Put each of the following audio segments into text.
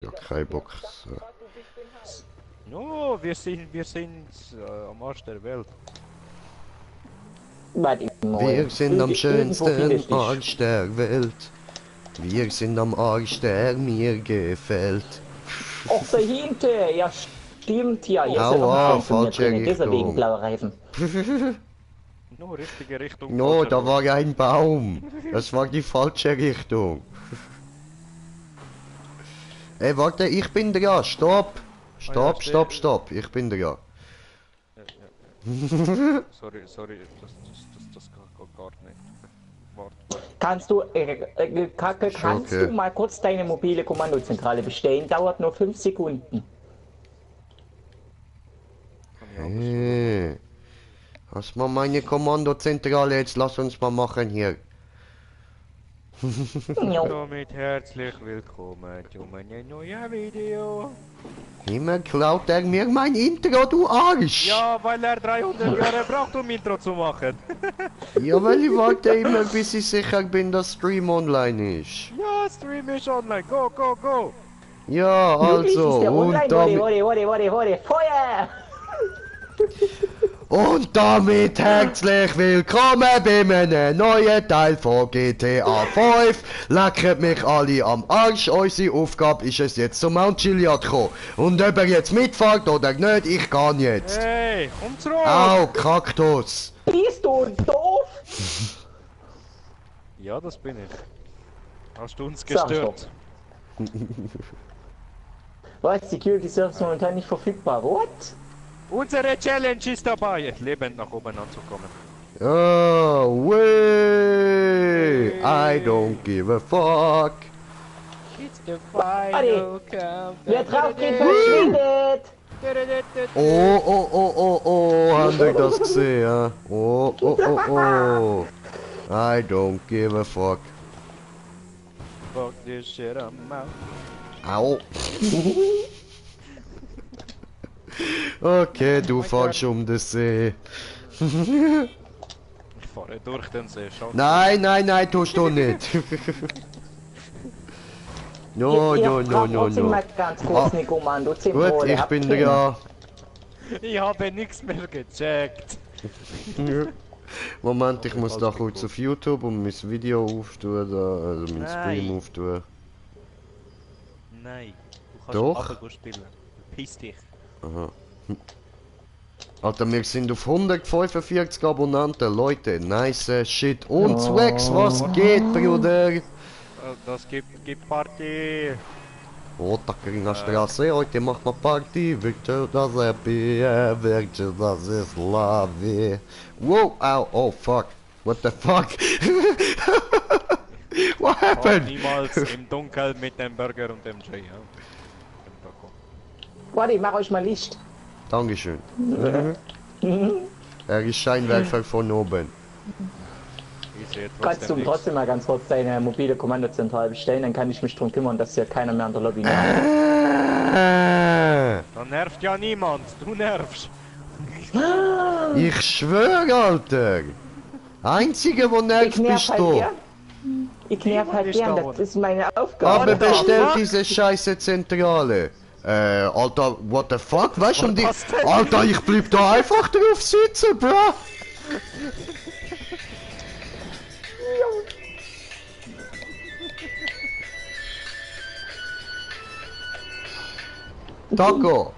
Ja, kein Bock. So. No, wir sind am Arsch der Welt. Wir sind am schönsten findest dich. Arsch der Welt. Wir sind am Arsch, der mir gefällt. Och, dahinter! Ja, stimmt ja. Ihr seid Aua, am Fenster falsche drin, deswegen Richtung. blaue Reifen. No, richtige Richtung. No, falsche da Richtung. war ein Baum. Das war die falsche Richtung. Ey, warte, ich bin dran. Stopp. Stopp, steh- stopp, stopp. Ich bin dran. Ja. Sorry, das geht gar nicht. Warte. Kannst du, Kacke, kannst okay. du mal kurz deine mobile Kommandozentrale bestellen? Dauert nur 5 Sekunden. Hey. Hast mal meine Kommandozentrale, jetzt lass uns mal machen hier. Jo. Damit herzlich willkommen zu meinem neuen Video. Immer klaut er mir mein Intro, du Arsch! Ja, weil er 300 Jahre braucht, um Intro zu machen. Ja, weil ich warte immer, bis ich sicher bin, dass Stream online ist. Ja, Stream ist online. Go, go, go. Ja, Wirklich, also, ist der und online? damit, Warte, Feuer! und damit herzlich willkommen bei einem neuen Teil von GTA 5. Leckert mich alle am Arsch. Unsere Aufgabe ist es jetzt zum Mount Chiliad zu kommen. Und ob er jetzt mitfährt oder nicht, ich kann jetzt. Hey, komm zurück. Au, Kaktus. Bist du doof? Ja, das bin ich. Hast du uns Sag gestört? Was? Security Service momentan nicht verfügbar. What? Unsere Challenge ist dabei, lebend nach oben anzukommen. Oh, way. I don't give a fuck. It's the final Wer drauf geht, verschwindet! Oh, habt ihr das gesehen? Ja? Oh. I don't give a fuck. Fuck this shit, I'm out. Au. Okay, du fährst um den See. Ich fahre durch den See, schau. Nein, tust du nicht. No. Trotzdem mal ganz kurz eine Kommandozentrale. Gut, ich bin dran. Ich habe nichts mehr gecheckt. Moment, ich muss da kurz auf YouTube und mein Video auftun, da, also mein Stream Nein. auftun. Nein, du Doch. kannst Abend spielen. Piss dich. Aha. Alter, wir sind auf 145 Abonnenten, Leute, nice shit. Und Zwex, was geht, Bruder? Das gibt Party. Oh, Takarina Straße, heute macht man Party, Victor das happy, Victor das ist love. Wow, ow, oh fuck, what the fuck? What Fahr happened? niemals im Dunkeln mit dem Burger und dem J. Ja? Dem Taco. Warte, ich mach euch mal Licht. Dankeschön. Er ist Scheinwerfer von oben. Ich sehe Kannst du trotzdem nichts. trotzdem mal ganz kurz deine mobile Kommandozentrale bestellen, dann kann ich mich drum kümmern, dass hier keiner mehr an der Lobby nervt. Da nervt ja niemand, du nervst. Ich schwör, Alter. Einzige, wo nervt, bist du. gern. Ich nerv halt ist gern, da das ist meine Aufgabe. Aber bestell diese scheiße Zentrale. Alter, what the fuck? Weißt du, und ich... Was denn? Alter, ich bleib da einfach drauf sitzen, bro. Taco.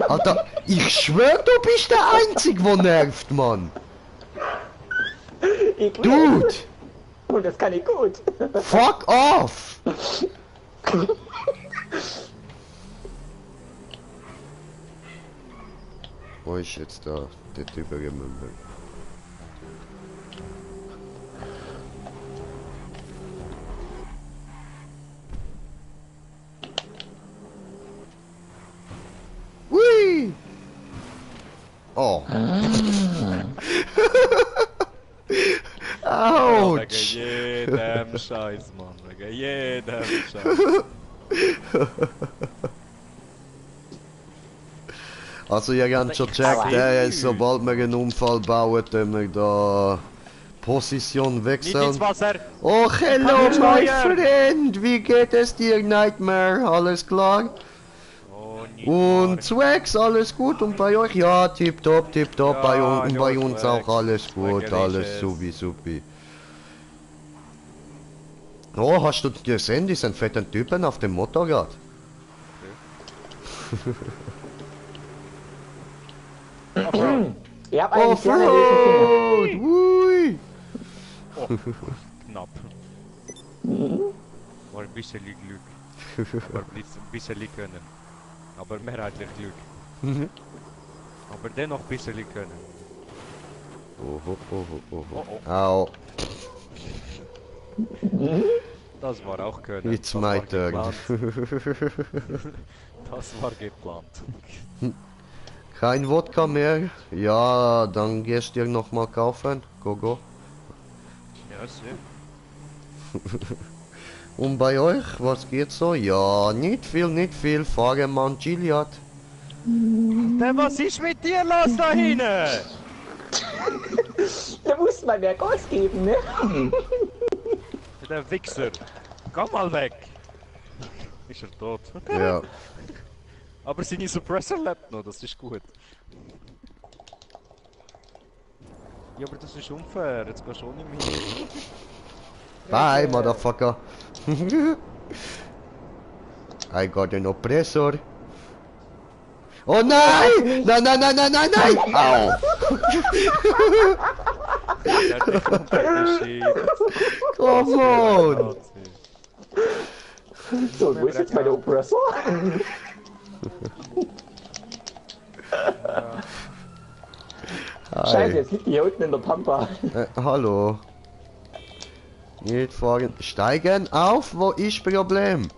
Alter, ich schwör, du bist der Einzige, wo nervt, Mann. Ich Dude, Und das kann ich gut. fuck off. Wo ist jetzt da der Typ gemümmelt? Hui! Oh. Wegen Autsch! jedem Scheiß, Mann. Wegen jedem Scheiß. Also ihr habt schon gecheckt, sobald wir einen Unfall bauen, tun wir da Position Nicht wechseln. ins Wasser! Oh, hello, kann nicht my steuern. friend! Wie geht es dir, Nightmare? Alles klar? Oh, nicht Und wahr. Zwax, alles gut? Und bei euch? Ja, tipptopp, tipptopp. Ja, Bei, ja, bei uns Zwax. auch alles gut, Zwack, alles ist es. supi, supi. Oh, hast du gesehen, diesen fetten Typen auf dem Motorrad? Ihr habt eigentlich sehr nervösen Finger. Offroad! Wui! Oh, knapp. War ein bisschen Glück. War ein bisschen können. Aber mehrheitlich Glück. Aber dennoch ein bisschen können. Oh. Oh, oh. Au, Das war auch können. it's Das my war turn. geplant. Das war geplant. Kein Wodka mehr? Ja, dann gehst du dir noch mal kaufen. Go. Ja, sehr. Und bei euch, was geht so? Ja, nicht viel. Fahrermann Gilliard. Was ist mit dir los da hinten? Da muss man mehr Gas geben, ne? Der Wichser. Komm mal weg. Ist er tot? Ja. Aber seine Suppressor lebt noch, das ist gut. Ja, aber das ist unfair, jetzt gehst du auch nicht mehr. Bye, motherfucker. I got an oppressor. Oh nein! Nein! Au! Der hat komplett Shit. Come on! So, wo ist jetzt meine Oppressor? Scheiße, jetzt liegt die hier unten in der Pampa. Hallo. Nicht fahren. Steigen auf, wo ist Problem?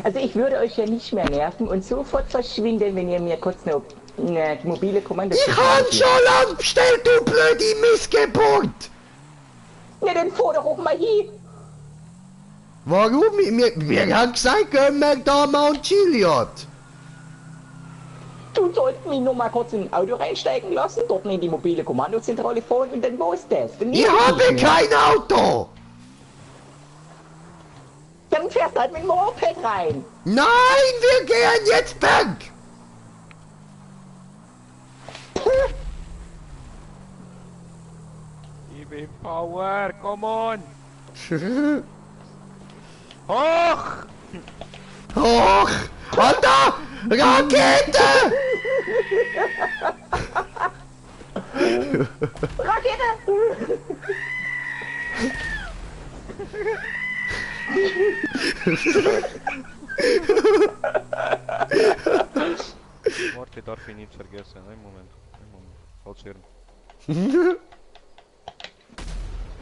Also ich würde euch ja nicht mehr nerven und sofort verschwinden, wenn ihr mir kurz eine mobile Kommando Ich hab schon lang bestellt, du blöde Missgeburt! Ja, dann fahr doch auch mal hin. Warum? Wir haben gesagt, gehen wir da Mount Chiliad. Du sollst mich nur mal kurz in ein Auto reinsteigen lassen, dort in die mobile Kommandozentrale fahren und dann war's das. Dann Ich nehme habe dich mehr. kein Auto! Dann fährst du halt mit dem Moped rein. Nein, wir gehen jetzt weg! Gib ihm Power, come on! Hoch! Hoch! Alter! Rakete! Rakete! Warte, darf ich nicht vergessen. Einen Moment. Fallschirm.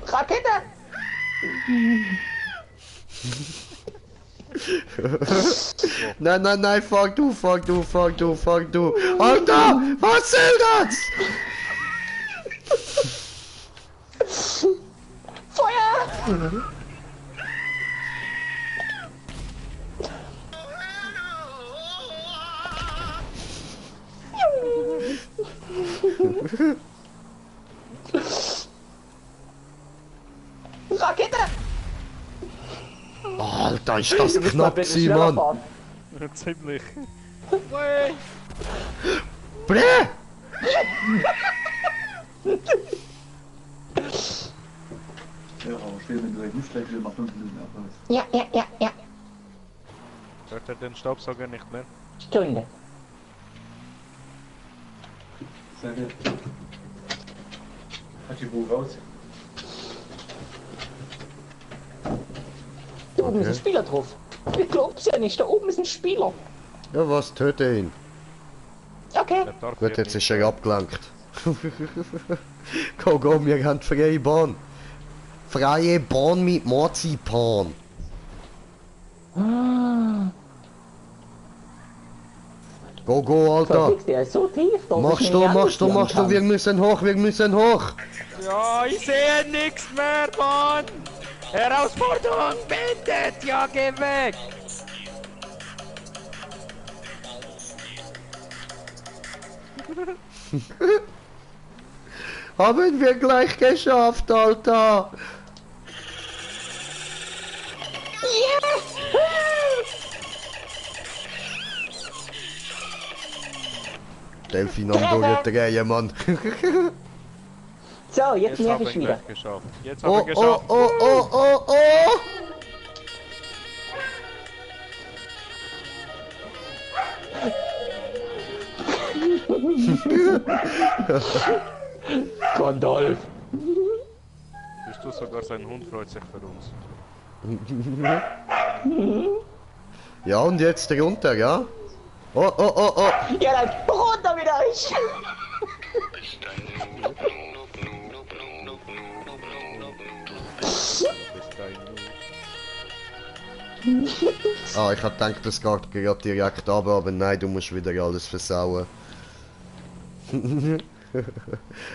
Rakete! Nein, fuck du. Alter! Was soll das? Feuer! Rakete! Alter, ist das Du musst mal knapp, bitte schneller Simon. fahren. Ziemlich. Wey! Bläh! Ja, aber schwer, wenn du gleich nicht schlecht willst, mach 5 Minuten Abweis. Ja. Hört er den Staubsauger nicht mehr? Stunde. Sehr gut. Hat die Buch raus? Da oben ist ein Spieler drauf. Ich glaub's ja nicht, da oben ist ein Spieler. Ja, was? Töte ihn. Okay. Er darf Gut, ja jetzt nicht. ist er abgelenkt. Go, wir haben freie Bahn. Freie Bahn mit Marzipan. Go, Alter. Verflixt, der ist so tief. Da Machst du, wir müssen hoch. Ja, ich sehe nichts mehr, Mann! Herausforderung beendet! Ja, geh weg! Haben wir gleich geschafft, Alter. Delfin am durchdrehen, Mann. So, jetzt Jetzt nerv habe ich ich wieder. gleich geschafft. Jetzt habe Oh, ich geschafft. oh. Gandalf. Bist du sogar sein Hund freut sich für uns. Ja, und jetzt runter, ja? Oh. Ja, dann runter mit euch. Bist ein Ah, ich hab gedacht, das geht gerade direkt runter, aber nein, du musst wieder alles versauen.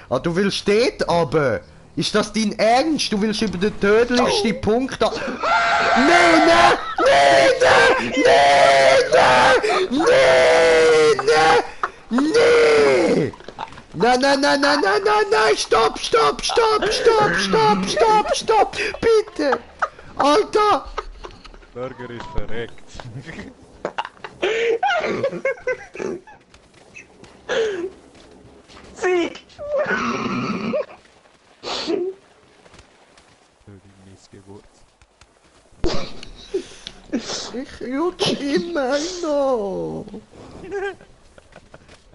Ah, du willst dort runter? Ist das dein Ernst? Du willst über den tödlichsten Punkt da... Nein! Nein! Stopp! Bitte! Alter! Burger ist verreckt. Sieg! Für die Missgeburt. Ich rutsch immer noch!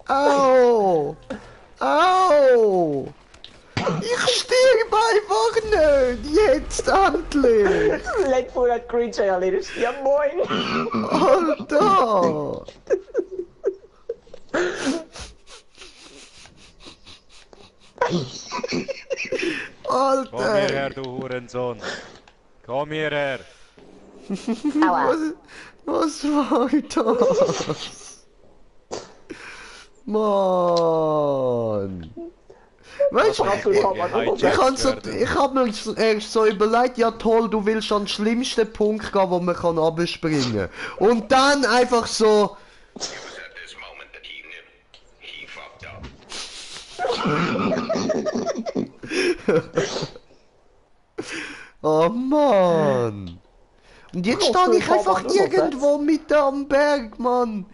Au! Ich stirb einfach nicht! Jetzt endlich! Leckfull hat Creature erledigt. Ja, moin! Alter! Komm hierher, Alter! du Hurensohn. Komm hierher. Aua! Was war das? Mann! Weißt du, ich hab mir erst so überlegt, ja toll, du willst an den schlimmsten Punkt gehen, wo man kann runterspringen. Und dann einfach so... It was at this moment that he knew. He fucked up. Oh Mann! Und jetzt stehe ich einfach irgendwo mitten am Berg, Mann!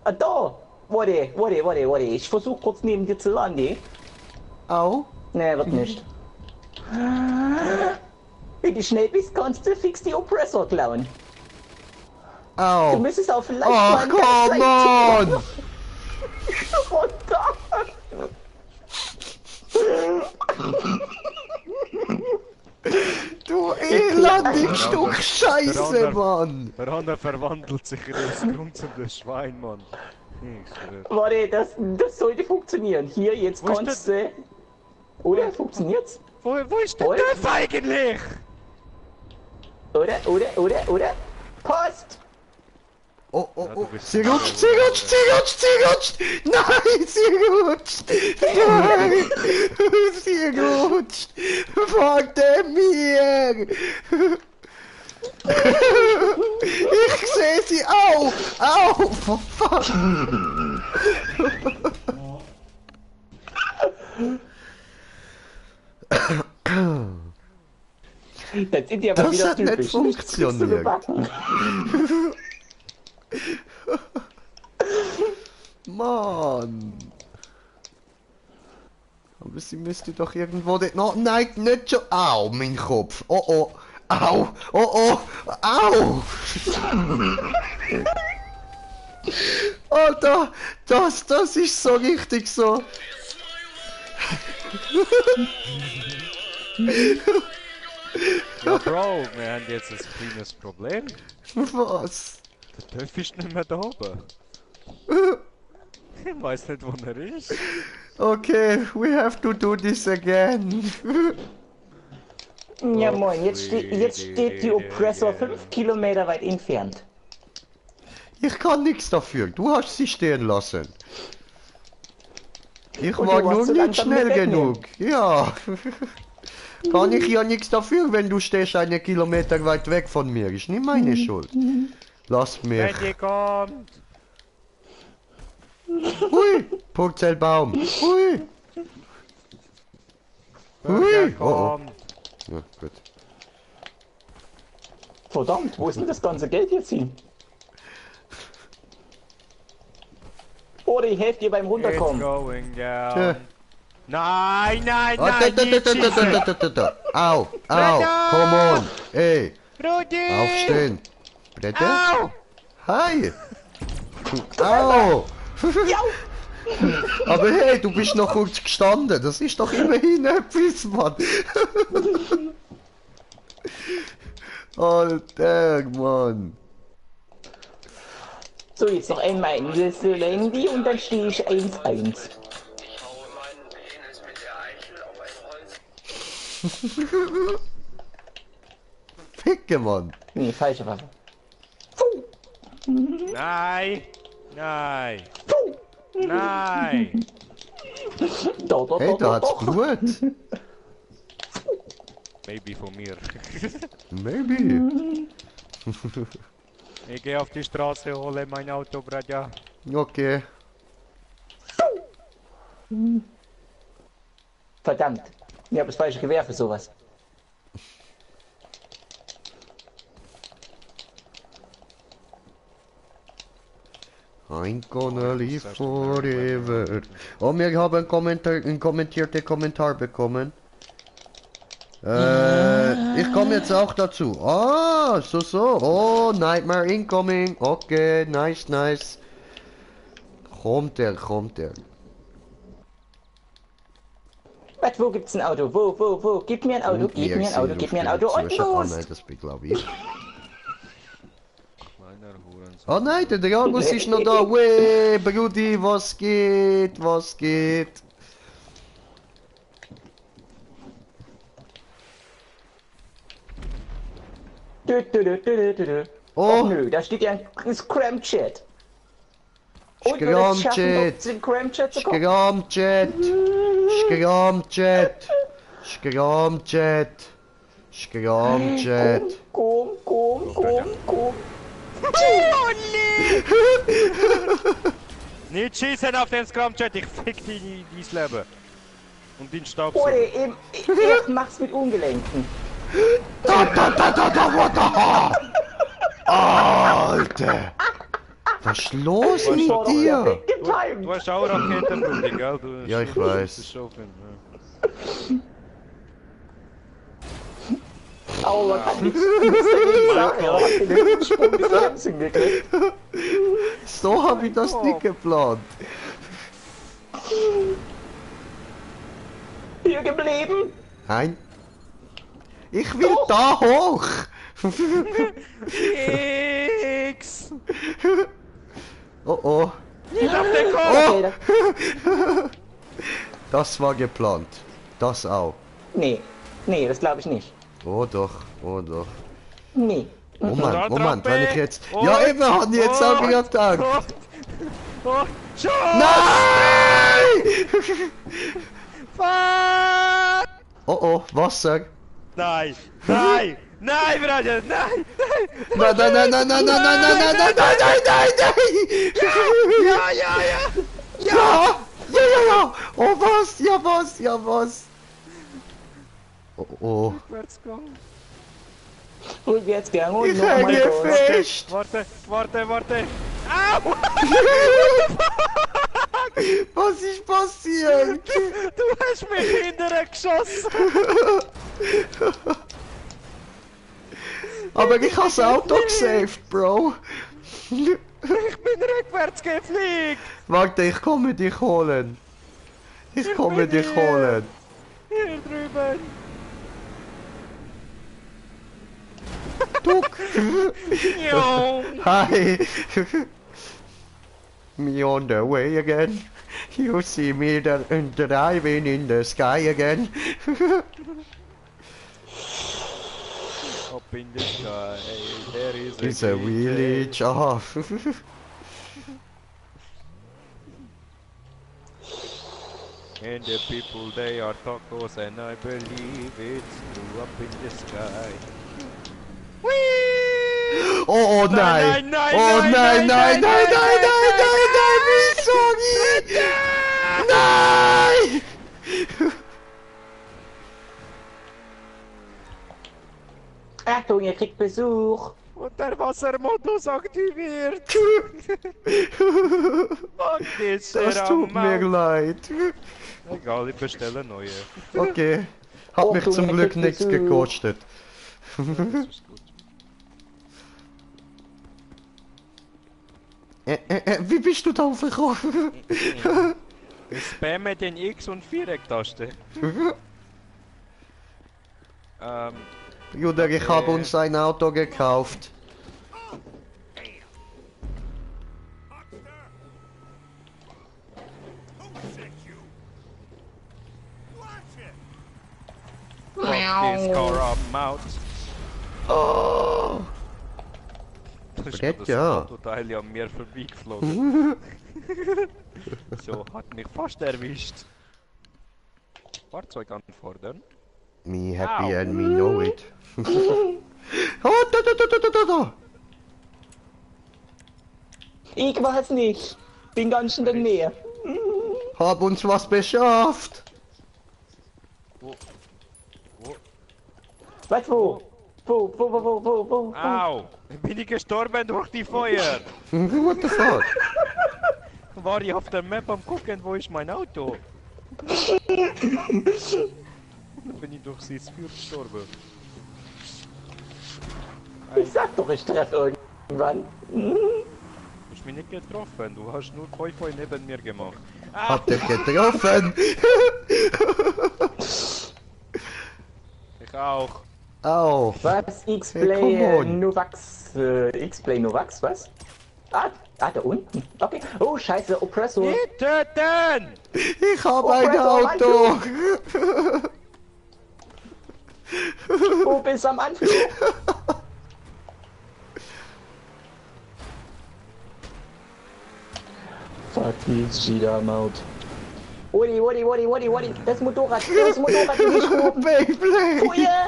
Ah, da! Warte. Ich versuch kurz neben dir zu landen. Au? Nee, wird nicht. Wenn du schnell bist, kannst du fix die Oppressor klauen. Du Au! müsstest auch vielleicht Ach komm, Mann! Runter! Du elendiges Stück Scheiße, Mann! Der andere verwandelt sich in ein grunzendes Schwein, Mann. Ich schwör. Warte, das sollte funktionieren. Hier, jetzt Wo ist kannst du... Oder? Funktioniert's? Wo ist der Wohl? Dörf eigentlich? Oder? Post! Oh, Ja, du bist sie rutscht! Nein, sie rutscht! Nein! Sie rutscht! Warte mir! Ich sehe sie! Au! Fuck! Das sind die aber Das wieder hat nicht typisch. funktioniert. Mann! Aber sie müsste doch irgendwo dort noch... Nein, nicht schon... Au, mein Kopf! Oh! Au! Au! Alter! Das ist so richtig so... Ja, Bro, wir haben jetzt ein kleines Problem. Was? Der Dörf ist nicht mehr da oben. Ich weiß nicht, wo er ist. Okay, we have to do this again. Ja moin, jetzt steht die Oppressor 5 Kilometer weit entfernt. Ich kann nichts dafür. Du hast sie stehen lassen. Ich Und war du warst nur so nicht langsam schnell mitnehmen. genug. Ja. Kann ich ja nichts dafür, wenn du stehst einen Kilometer weit weg von mir. Ist nicht meine Schuld. Lass mich. Wenn die kommt! Hui, Purzelbaum. Hui. Hui! Oh, oh. Komm. Ja, gut. Verdammt, wo ist denn das ganze Geld jetzt hin? Oder ich helfe dir beim It's Runterkommen. going Tja. down. Nein, nein, Oh, nein, nicht schießen. Au, au, Brenda! come on. Ey, Rudi! aufstehen. Bitte? Au! Hi. Au. Ja! Aber hey, du bist noch kurz gestanden. Das ist doch immerhin etwas, Mann. Alter, Mann. So, jetzt noch einmal ein Handy und dann stehe ich 1-1. Ich haue meinen Penis mit der Eichel auf ein Holz. Ficke, Mann. Nee, falsche Waffe. Nein! Nein! Nein! Da, Hey, da hat's da. Blut. Maybe von mir. Maybe. Ich gehe auf die Straße, hole mein Auto, Bradja. Okay. Verdammt. Ich habe das falsche Gewehr für sowas. I'm gonna live forever. Oh, wir haben einen kommentierten Kommentar bekommen. Ich komme jetzt auch dazu. Ah, so. Oh, Nightmare incoming. Okay, nice, nice. Kommt er. Was, wo gibt's ein Auto? Wo? Gib mir ein Auto, gib mir ein Auto, gib mir ein Auto und los! Nein, das bin glaube ich. Kleiner Hurensohn. Oh nein, der Dragus ist noch da. Weh, Brudi, was geht? Oh Oh, nö, da steht ja ein Scramjet. Und wir es schaffen, Scramjet. dort zum Scramjet zu kommen. Scramjet. Komm. Nicht schießen auf den Scrumchat, ich fick dein Leben. Und den Oder Staubsauger. ich mach's mit Ungelenken. Alter! Was ist los mit War doch dir? perfekt getimed. Du hast auch Raketen, Brudi, gell? Du Ja, ich weiß. Das ist schon viel, Aber man kann nichts dagegen sagen. Er hat den Hüftensprung bis Lems hingekriegt. So hab ich das nicht geplant. Hier geblieben. Nein. Ich will da hoch. X! Oh oh. Nicht auf den Kopf! Okay, Das war geplant. Das auch. nee, das glaube ich nicht. Oh doch. Nee. Moment, wenn ich jetzt... Ja, eben, hab ich jetzt auch wieder gedacht. Schon! Nein! Fuck! Oh, Wasser. Nein! Nein, Bruder, nein! Nein. Ja. Oh, was? Ja, was? Oh. Rückwärts gehen. Rückwärts gern und Ich nochmal hänge kurz. fest. Warte! Au! Was ist passiert? Du hast mich hinterher geschossen! Aber ich habe das Auto gesaved, Bro. Ich bin rückwärts gefliegt! Warte, ich komme dich holen. Hier drüben! Duck. Jo! Hi. Me on the way again. You see me driving in the sky again. Up in the sky, there is It's a village off. And the people, they are tacos, and I believe it's true up in the sky. Oh nein! Nein, Oh nein, nein! Wie sorry! Nein! Achtung, ihr kriegt Besuch. Und der Wassermodus aktiviert. Fuck this, Das tut mir leid. Egal, ich bestelle neue. Okay. Hat mich zum Glück nichts gekostet. Das ist gut. Wie bist du da aufgekommen? Ich spamme den X- und Viereck-Taste. Juder, ich habe uns ein Auto gekauft. Fuck this car up, Maut. Oh. Das ist Brett, das ja. Autoteil an mir vorbeigeflogen. So, hat mich fast erwischt. Fahrzeug anfordern. Me happy Au. and me know it. Oh, da. Ich weiß nicht. Bin ganz schön in der Nähe. Hab uns was beschafft. Was, wo? Wo? Au! Bin ich gestorben durch die Feuer? What the fuck? War ich auf der Map am gucken, wo ist mein Auto? Dann bin ich durch das Feuer gestorben. Ich sag doch, ich treffe irgendwann. Du hast mich nicht getroffen, du hast nur Feu neben mir gemacht. Hab dich getroffen. Ich auch. Au. Was? Hey, X-Play come on. Novax. X-Play Novax, was? Ah, da unten. Okay. Oh, scheiße, Oppressor. Nicht töten! Ich hab ein Oppressor, Auto. Wo bist du am Anflug? Fuck this Gida-Maut. Woody, das Motorrad ist geschoben. Beyblade. Feuer!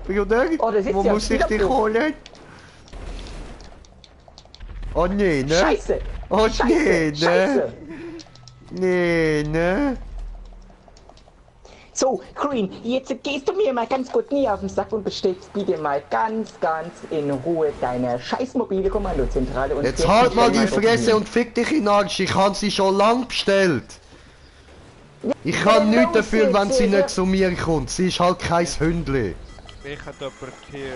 Juder, Oh, da sitzt wo ja muss ich dich Widerspruch. holen? Oh nee, ne? Scheiße! Oh nee, ne? Scheiße! Nee, ne? So, Green, jetzt gehst du mir mal ganz kurz nie auf den Sack und bestellst bitte mal ganz in Ruhe deine scheiß mobile Kommandozentrale und Jetzt setz halt dich mal schon die Fresse dorthin. und fick dich in den Arsch. Ich habe sie schon lang bestellt. Ich kann nichts dafür, wenn sie nicht zu mir kommt. Sie ist halt kein Hündli. Ich hätte jemanden gekillt.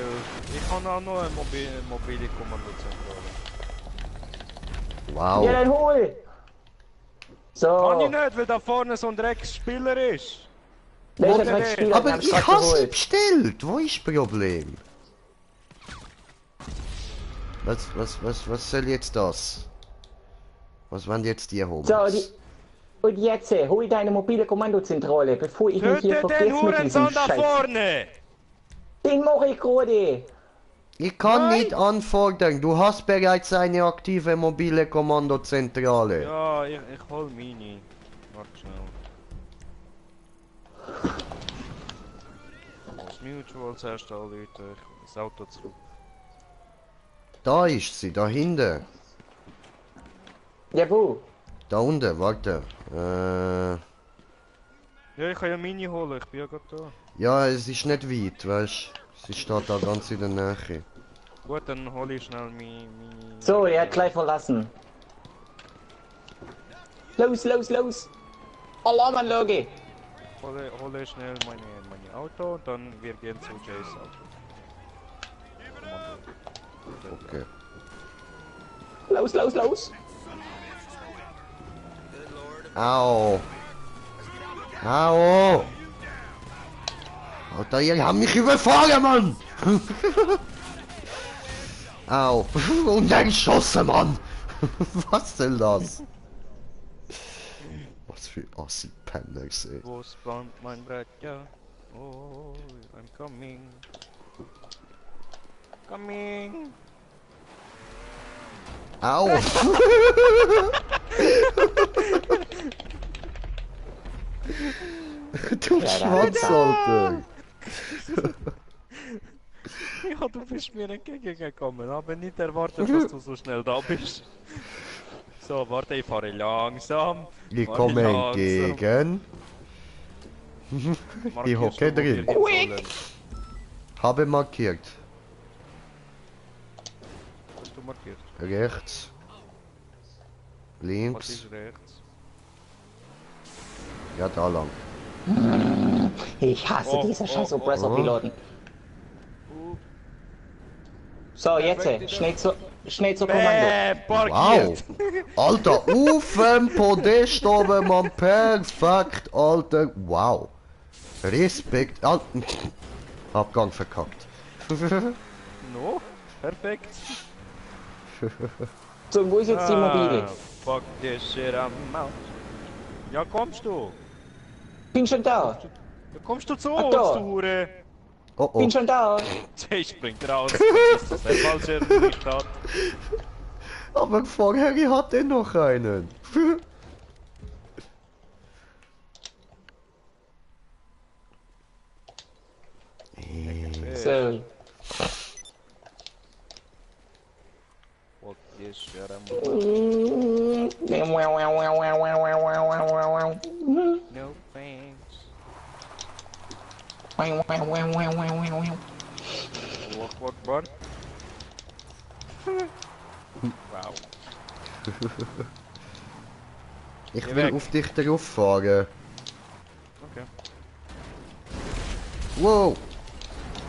Ich habe auch noch eine mobile Kommandozentrale. Wow. Ja, dann hol! So, Kann ich nicht, weil da vorne so ein Drecksspieler ist. welcher Wo Dreckspieler Aber hat ich grad habe sie geholt? bestellt. Wo ist das Problem? Was soll jetzt das? Was wollen jetzt die Homies? So, und jetzt, hol deine mobile Kommandozentrale, bevor ich mich hier Töte den vergesse mit diesem Hurensohn da Scheiß. vorne! Den mach ich gerade! Ich kann Nein. nicht anfordern. Du hast bereits eine aktive mobile Kommandozentrale. Ja, ich hol meine. Warte schnell. Das Mutual zuerst anrufen, ich hol das Auto zurück. Da ist sie, da hinten. Ja, wo? Da unten, warte. Ja, ich kann ja meine holen, ich bin ja gerade da. Ja, es ist nicht weit, weißt du. Sie steht da ganz in der Nähe. Gut, dann hole ich schnell meine... So, er hat gleich verlassen. Los! Alarmanlage! Hole schnell meine Auto und dann wir gehen zu Jays Auto. Okay. Los! Au! Au! Alter, ihr habt mich überfahren, Mann! Au! Und dann geschossen, Mann! Was soll das? Was für Assi-Penners, ey. Wo spawnt mein Brett, ja? Oh, I'm coming. Coming! Au! Du Schwanz, Alter! Ja, du bist mir entgegengekommen, aber nicht erwartet, dass du so schnell da bist. So, warte, ich fahre langsam. Ich Fahre komme langsam. entgegen. Ich hocke drin. Quick! Habe markiert. Hast du markiert? Rechts. Was Links. ist rechts? Ja, da lang. Ich hasse diese scheiß Oppressor-Piloten. So, jetzt, schnell zur Kommando. Wow! Parkiert! Alter, auf dem Podest oben, Mann, perfekt, Alter, wow. Respekt, Alter. Abgang verkackt. No, perfekt. So, wo ist jetzt die Mobile? Fuck this shit, I'm out. Ja, kommst du? Bin schon da. Ja, kommst du zu Ach, uns, da. du Hure? Oh oh. Bin schon da. Der springt raus. Das ist das der falsche Resultat. Aber vorher hat er noch einen. So. Fuck this shit, I'm no thanks. Allah Akbar. Wow. Ich Geh will weg. auf dich drauf fahren. Okay. Wow.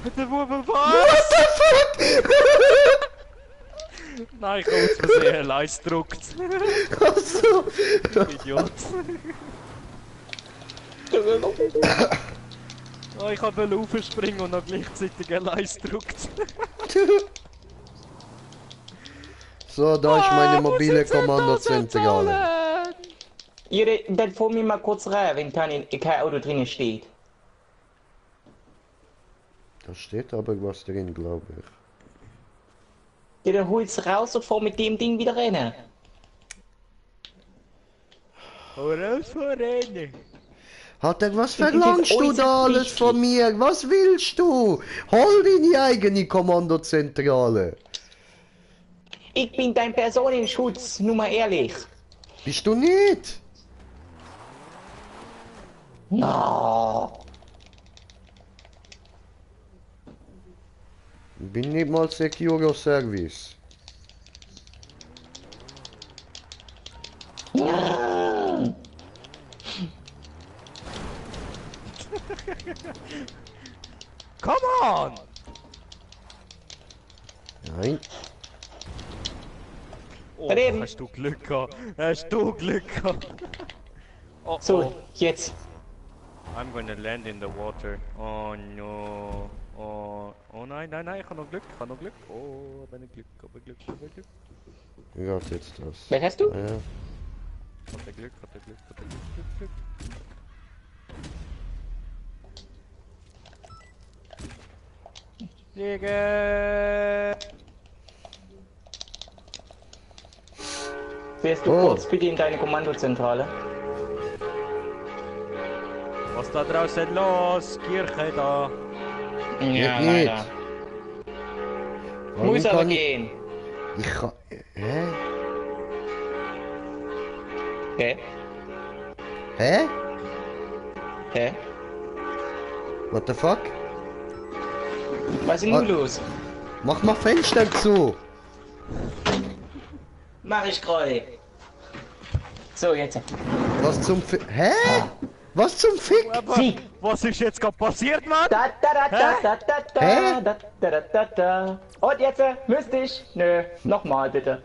Bitte, wo, was? Nein, ich habe aus Versehen Leis gedruckt. Also. Idiot. Oh, ich wollte raufspringen und noch gleichzeitig ein Leis gedruckt. So, da ist meine mobile Kommandozentrale. Jure, dann vor mir mal kurz rein, wenn kein Auto drinnen steht. Da steht aber was drin, glaube ich. Ja, dann hol's raus und fahr mit dem Ding wieder rein. Raus rennen! Alter, was Ich bin verlangst jetzt du da alles äußerst von mir? Was willst du? Hol deine eigene Kommandozentrale. Ich bin dein Personenschutz, nur mal ehrlich. Bist du nicht? No. Bin nicht mal Secure Service. Come on! Nein. Oh, Daneben. hast du Glück gehabt? Hast du Glück gehabt? Oh, So, oh. jetzt. I'm gonna land in the water. Oh no. Oh, oh nein, nein, nein, ich habe noch Glück, ich habe noch Glück. Oh, aber Glück, aber Glück, aber Glück. Wie geht jetzt das? Was hast du? Ja. Hat der Glück, hat der Glück, hat der Glück, Glück, Glück. Fliege! Fährst du Oh. kurz bitte in deine Kommandozentrale? Was da draußen los? Kirche da. Ja, Geht nicht. Warum Muss aber kann ich- gehen. Ich kann... Hä? Hä? Hä? Hä? What the fuck? Was ist denn nun los? Mach mal Fenster zu. Mach ich gerade. So, jetzt. Was zum Hä? Was zum Fick? Aber Sieg. was ist jetzt gerade passiert, Mann? Da da da da da da da Hä? da da da da da. Und jetzt müsste ich. Nö, nochmal bitte.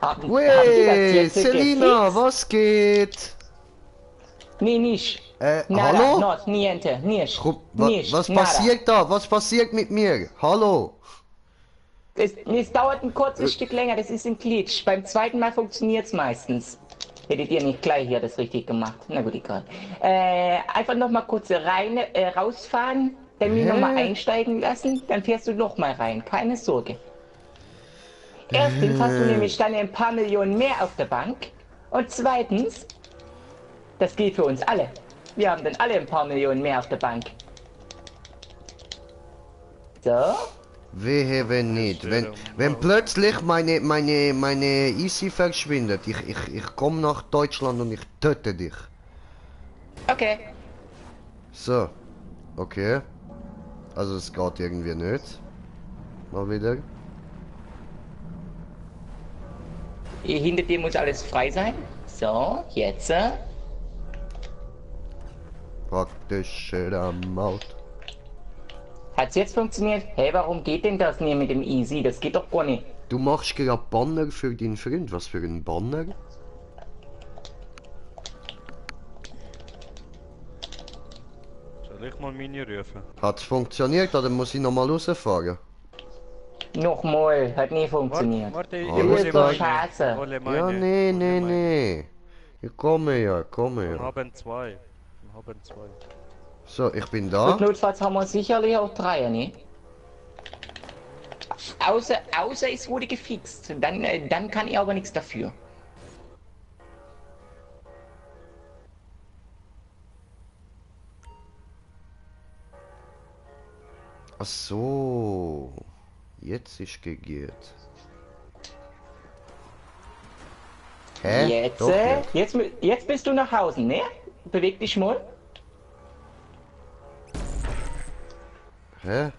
Haben die das Wey, jetzt Selina, gefixt? was geht? Nee, nicht. Nada, hallo? not, niente, nicht. Nicht, Was nada. passiert da? Was passiert mit mir? Hallo? Es dauert ein kurzes Stück länger, das ist ein Glitch. Beim zweiten Mal funktioniert es meistens. Hättet ihr nicht gleich hier das richtig gemacht? Na gut, egal. Einfach noch mal kurz rein, rausfahren, dann mich noch mal einsteigen lassen, dann fährst du noch mal rein. Keine Sorge. Erstens hast du nämlich dann ein paar Millionen mehr auf der Bank. Und zweitens, das gilt für uns alle. Wir haben dann alle ein paar Millionen mehr auf der Bank. So. Wehe, wenn nicht. Wenn plötzlich meine Easy verschwindet, ich komme nach Deutschland und ich töte dich. Okay. So. Okay. Also es geht irgendwie nicht. Mal wieder. Hier hinter dir muss alles frei sein. So, jetzt. Praktisch am Out. Hat's jetzt funktioniert? Hey, warum geht denn das nicht mit dem Easy? Das geht doch gar nicht. Du machst gerade Banner für deinen Freund. Was für ein Banner? Soll ich mal meine rufen? Hat's funktioniert oder muss ich nochmal rausfahren? Nochmal, hat nie funktioniert. Warte, ich Alles hole klar. meine. Scheiße. Ich hole meine. Ja, nee, ich hole nee, meine. nee. Ich komme ja, komme Wir ja. haben zwei. Wir haben zwei. So, ich bin Und da. notfalls haben wir sicherlich auch drei, ne? Außer es wurde gefixt. Dann kann ich aber nichts dafür. Ach so. Jetzt ist gegiert. Hä? Jetzt, Doch nicht. jetzt bist du nach Hause, ne? Beweg dich mal. Hä?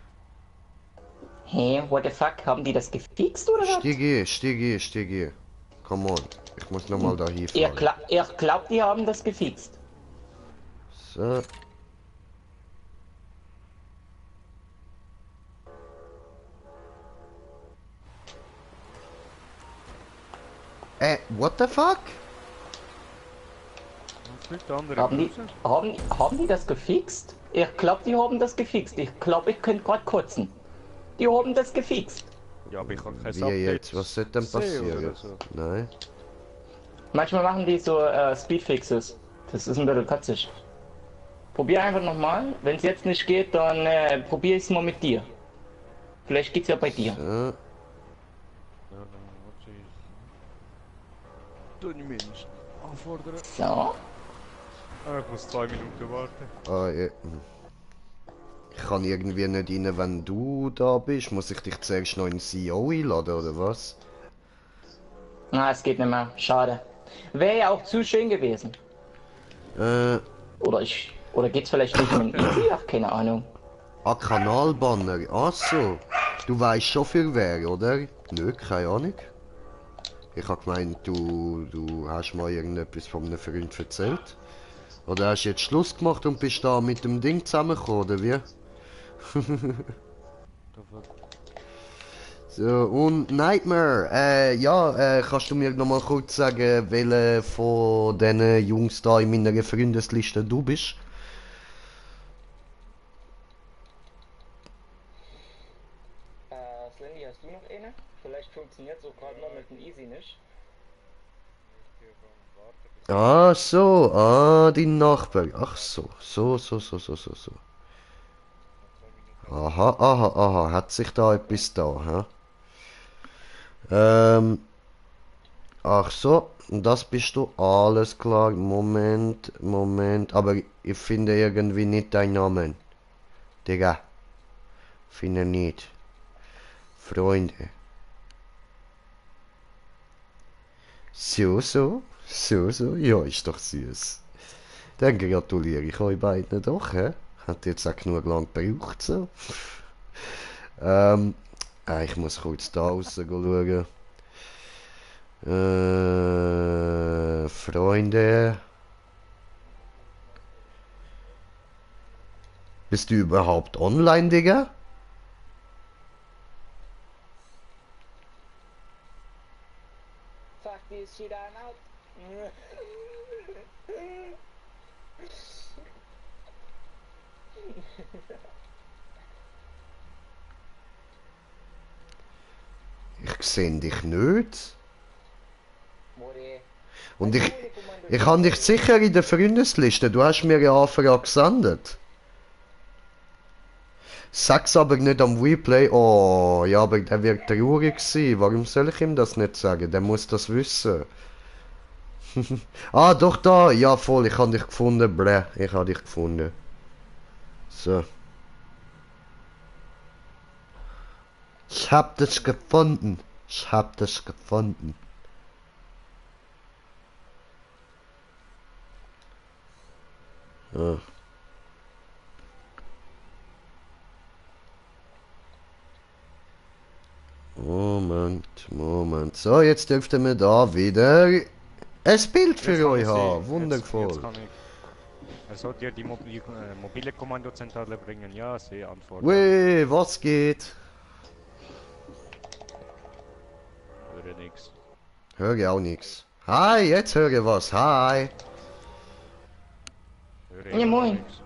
Hey, what the fuck? Haben die das gefixt oder was? Stieg. Come on. Ich muss nochmal da Ihr hinfahren. glaubt, die haben das gefixt. So. What the fuck? Was fliegt der andere Haben die, raus? haben die das gefixt? Ich glaube, die haben das gefixt. Ich glaube, ich könnte gerade kotzen. Die haben das gefixt. Ja, aber ich habe kein Wie Update jetzt? Was soll denn gesehen passieren? oder so. Nein. Manchmal machen die so Speedfixes. Das ist ein bisschen katzig. Probier einfach nochmal. Wenn es jetzt nicht geht, dann probier es mal mit dir. Vielleicht geht's ja bei dir. So. Ja, dann warte ich. Du Mensch. Anfordern. So. Ah, ich muss 2 Minuten warten. Ah, ja. Ich kann irgendwie nicht rein, wenn du da bist. Muss ich dich zuerst noch in CEO einladen, oder was? Na, es geht nicht mehr. Schade. Wäre ja auch zu schön gewesen. Oder geht's vielleicht nicht mit dem Easy? Ach, keine Ahnung. Kanalbanner. Ach so. Du weißt schon für wer, oder? Nö, keine Ahnung. Ich hab gemeint, du hast mal irgendetwas von einem Freund erzählt. Oder hast du jetzt Schluss gemacht und bist da mit dem Ding zusammengekommen, oder wie? So, und Nightmare, ja, kannst du mir noch mal kurz sagen, welcher von diesen Jungs da in meiner Freundesliste du bist? Slendy, hast du noch eine? Vielleicht funktioniert so gerade noch mit dem Easy nicht. Ah, so, die Nachbar. Ach so, so. Aha, hat sich da etwas da, hä? Ach so, das bist du, alles klar. Moment, aber ich finde irgendwie nicht deinen Namen. Digga, finde nicht. Freunde. So, ja, ist doch süß. Dann gratuliere ich euch beiden doch, hä? Hat jetzt auch genug lang gebraucht, so. Ich muss kurz da aussen schauen. Freunde. Bist du überhaupt online, Digga? Fuck this shit I'm out. Ich sehe dich nicht. Und ich habe dich sicher in der Freundesliste. Du hast mir eine Anfrage gesendet. Sag's aber nicht am Replay. Oh, ja, aber der wird traurig sein. Warum soll ich ihm das nicht sagen? Der muss das wissen. Ah, doch da. Ja, voll. Ich habe dich gefunden. Bläh, ich habe dich gefunden. So. Ich hab das gefunden. Ah. Moment. So, jetzt dürften wir da wieder ein Bild für euch haben. Wundervoll. Jetzt kann ich. Er soll dir die mobile Kommandozentrale bringen. Ja, sehe Antwort. Weh, was geht? Höre nix. Höre auch nichts. Hi, jetzt höre was. Hi. Höre Ja, immer moin. nix.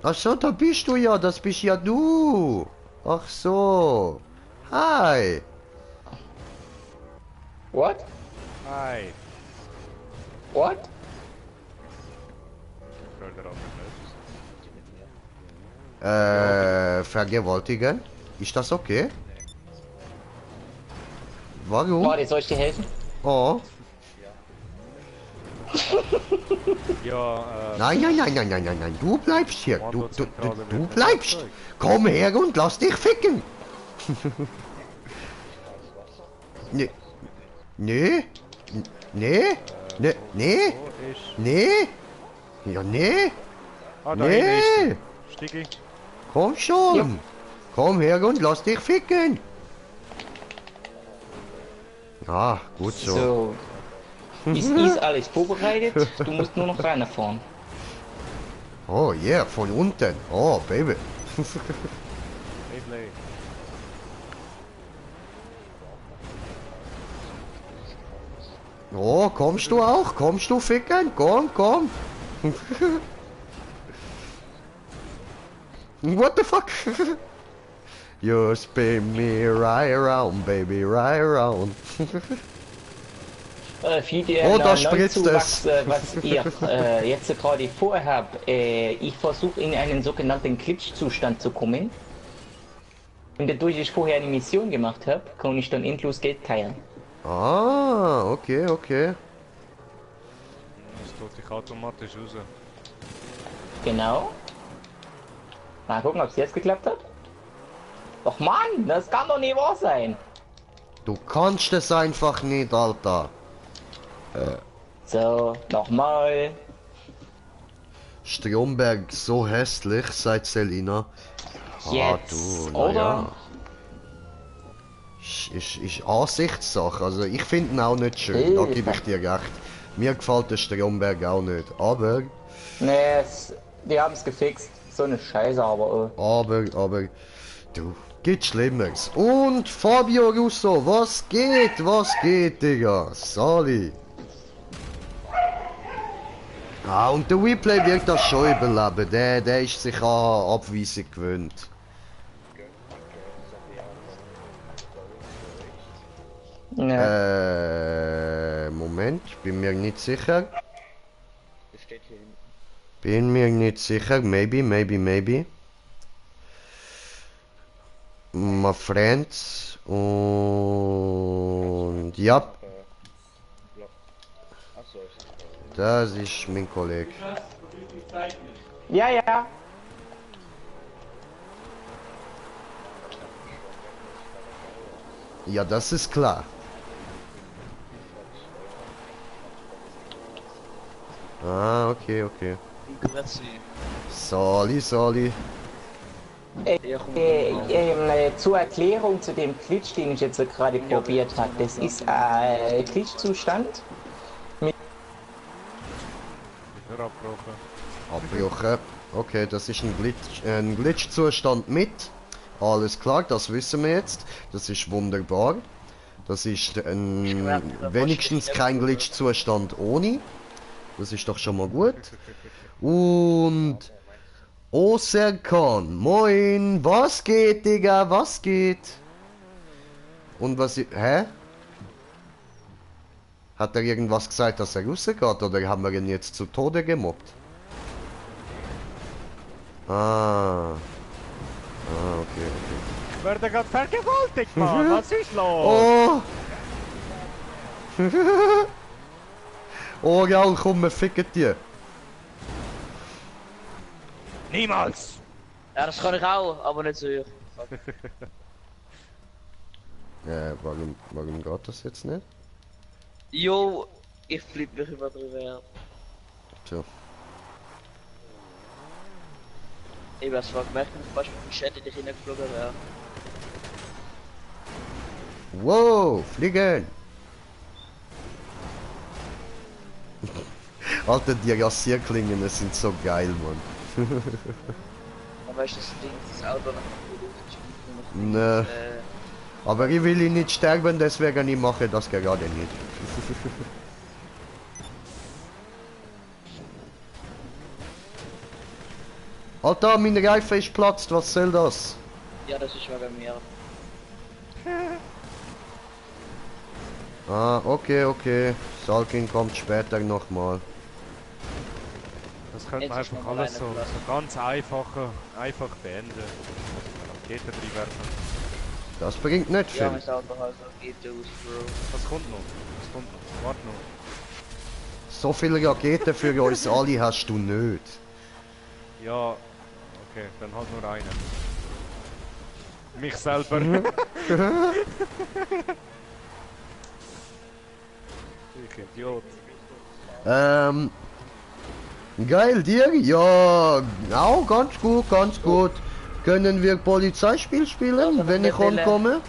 Ach so, da bist du ja. Das bist ja du. Ach so. Hi. What? Hi. What? Förder auf Vergewaltigen? Ist das okay? Warum? Warte, soll ich dir helfen? Oh. Ja, Nein. Du bleibst hier. Du bleibst. Komm her und lass dich ficken. Nee. Nee. Nee. Nee. Nee. so ist. Nee. Ja, nee. Ah, da hinten ist Nee. sie. Stigi. Komm schon. Ja. Komm her und lass dich ficken. Ah, gut so. So. Ist alles vorbereitet? Du musst nur noch reinfahren. Oh yeah, von unten. Oh, Baby. Beyblade. Oh, kommst du auch? Kommst du ficken? Komm. What the fuck? You spin me right around, baby, right around. Für den Oh, da spritzt Neuzuwachs, es. was ihr jetzt gerade vorhabt, ich versuche in einen sogenannten Glitch-Zustand zu kommen. Und dadurch ich vorher eine Mission gemacht habe, kann ich dann endlos Geld teilen. Ah, okay. Das tut dich automatisch raus. Genau. Mal gucken, ob es jetzt geklappt hat. Doch Mann, das kann doch nicht wahr sein. Du kannst es einfach nicht, Alter. So, nochmal. Stromberg so hässlich, sagt Selina. Jetzt, na oder? ja. Ist Ansichtssache. Also ich finde ihn auch nicht schön, da gebe ich dir recht. Mir gefällt der Stromberg auch nicht. Aber, Nee, die haben es gefixt. So eine Scheiße, aber. du, geht Schlimmeres. Und Fabio Russo, was geht, Digga? Sali. Ah, und der Replay wird das schon überleben. Der ist sich an Abweisung gewöhnt. Ja. Moment, bin mir nicht sicher. Bin mir nicht sicher. Maybe. My friends. Und ja. Das ist mein Kollege. Ja. Ja, das ist klar. Ah, okay. Sali. Zur Erklärung zu dem Glitch, den ich jetzt gerade probiert habe. Das ist ein Glitch-Zustand. Abbrochen. Okay, das ist ein Glitch-Zustand mit. Alles klar, das wissen wir jetzt. Das ist wunderbar. Das ist wenigstens kein Glitch-Zustand ohne. Das ist doch schon mal gut. Und Oserkan, moin, was geht, Digga, was geht? Und hä? Hat er irgendwas gesagt, dass er rausgeht, oder haben wir ihn jetzt zu Tode gemobbt? Okay. Ich werde gerade vergewaltigt, Mann. Was ist los? Oh! Oh, ja, komm, wir ficken die. Niemals! Ja, das kann ich auch, aber nicht so. Warum geht das jetzt nicht? Jo, ich flippe mich immer drüber her. Tja. Ich hab's zwar gemerkt, wenn ich fast mit dem Chat in dich hineingeflogen wäre. Wow, fliegen! Alter, die Rasierklingen sind so geil, Mann. Dann weißt du, das Ding, das Auto noch Ne. Aber ich will ihn nicht sterben, deswegen ich mache das gerade nicht. Alter, mein Reifen ist platzt, was soll das? Ja, das ist wegen mir. Ah, okay, okay. Salkin kommt später nochmal. Das könnte man Jetzt ist einfach noch alles mal so einer gelassen. ganz einfach beenden. Raketen drin werfen. Das bringt nicht Ja, viel. mein Auto halt so geht aus, Bro. Was kommt noch? Was kommt noch? Warte noch. So viele Raketen für uns alle hast du nicht. Ja, okay, dann halt nur eine. Mich selber. Ich Idiot. Geil, dir? Ja, auch ganz gut, ganz gut. Können wir Polizeispiel spielen, wenn ich ankomme?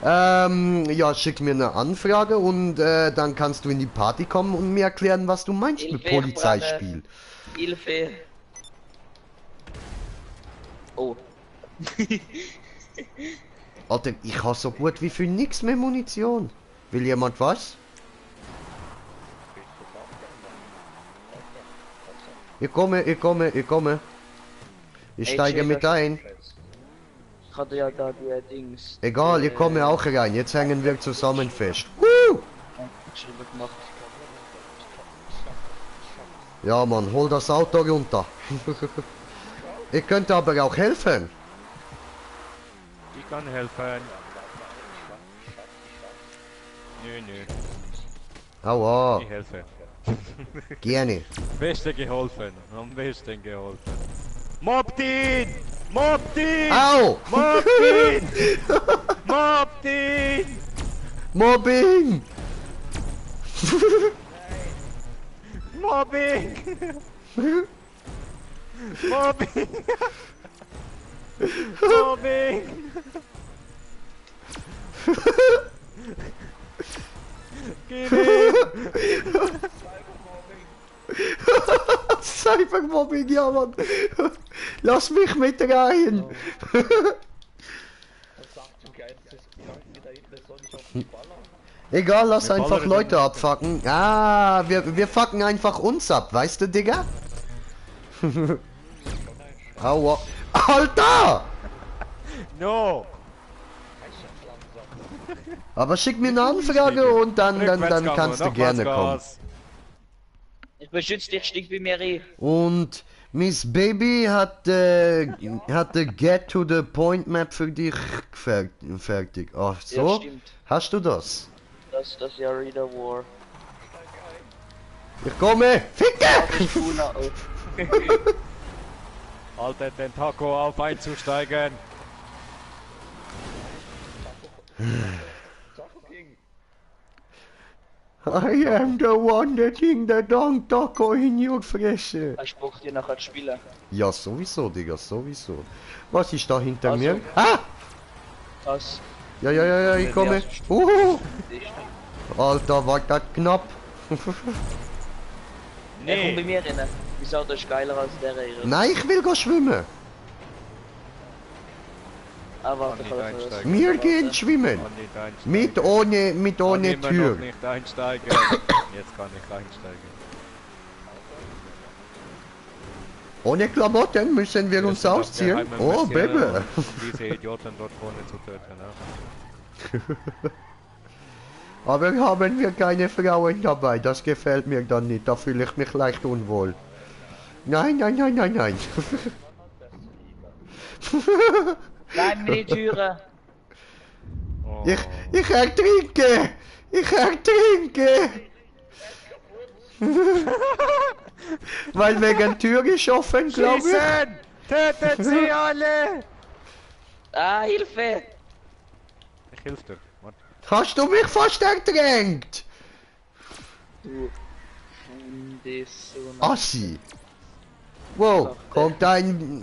Ja, schick mir eine Anfrage und dann kannst du in die Party kommen und mir erklären, was du meinst mit Hilfe, Polizeispiel. Hilfe! Oh. Alter, ich habe so gut wie für nix mehr Munition. Will jemand was? Ich komme. Ich steige mit ein. Ich hatte ja da die Dings. Egal, ich komme auch rein. Jetzt hängen wir zusammen fest. Woo! Geschrieben gemacht. Ja, Mann, hol das Auto runter. Ich könnte aber auch helfen. Ich kann helfen. Nö. Aua, Ich helfe. gerne. Beste geholfen. Am besten geholfen. Mobbt ihn! Mobbt ihn! Au! Mobbt ihn! Mobbt ihn! Mobbing! Mobbing! Mobbing! Mobbing! Geh hin! Cybermobbing, ja, Mann. Lass mich mit rein. Egal, lass Wir einfach ballern Leute den- abfacken. Ah, wir fucken einfach uns ab, weißt du, Digga? Aua. Alter! No! Aber schick mir eine Anfrage und dann kannst du gerne kommen. Ich beschütze dich, stieg bei mir rein. Und Miss Baby hat die Get to the Point Map für dich fertig. Ach Ja, so? stimmt. Hast du das? Das ist ja Reader War. Ich komme! Ficke! Das ist cool. Oh. Alter, den Taco auf einzusteigen. I am the one that in the Don Taco in your Fresse. Er spuckt dir nachher zu spielen. Ja, sowieso, Digga, sowieso. Was ist da hinter Also. mir? Ah! Das Ja, ich komme. ist. Alter, war das knapp. Er kommt bei mir rein. Wieso, das ist geiler als der hier. Nein, ich will go schwimmen. Ah, warte, Kann kann nicht ich das? einsteigen. Wir gehen schwimmen. Kann nicht einsteigen. Mit Kann ohne immer Tür. noch nicht einsteigen. Jetzt kann ich einsteigen. Ohne Klamotten müssen wir uns sind auf ausziehen. geheimen Oh, Mission, Baby. um diese Idioten dort vorne zu töten. Ne? Aber haben wir keine Frauen dabei, das gefällt mir dann nicht, da fühle ich mich leicht unwohl. Nein. Nein, mir die Türe! Oh. Ich ertrinke! Weil wegen Tür ist offen, glaube ich. Schießen! Tötet sie alle! Ah, Hilfe! Ich hilf dir. Warte. Hast du mich fast ertränkt? Du. Das so. Assi. Wow, kommt ein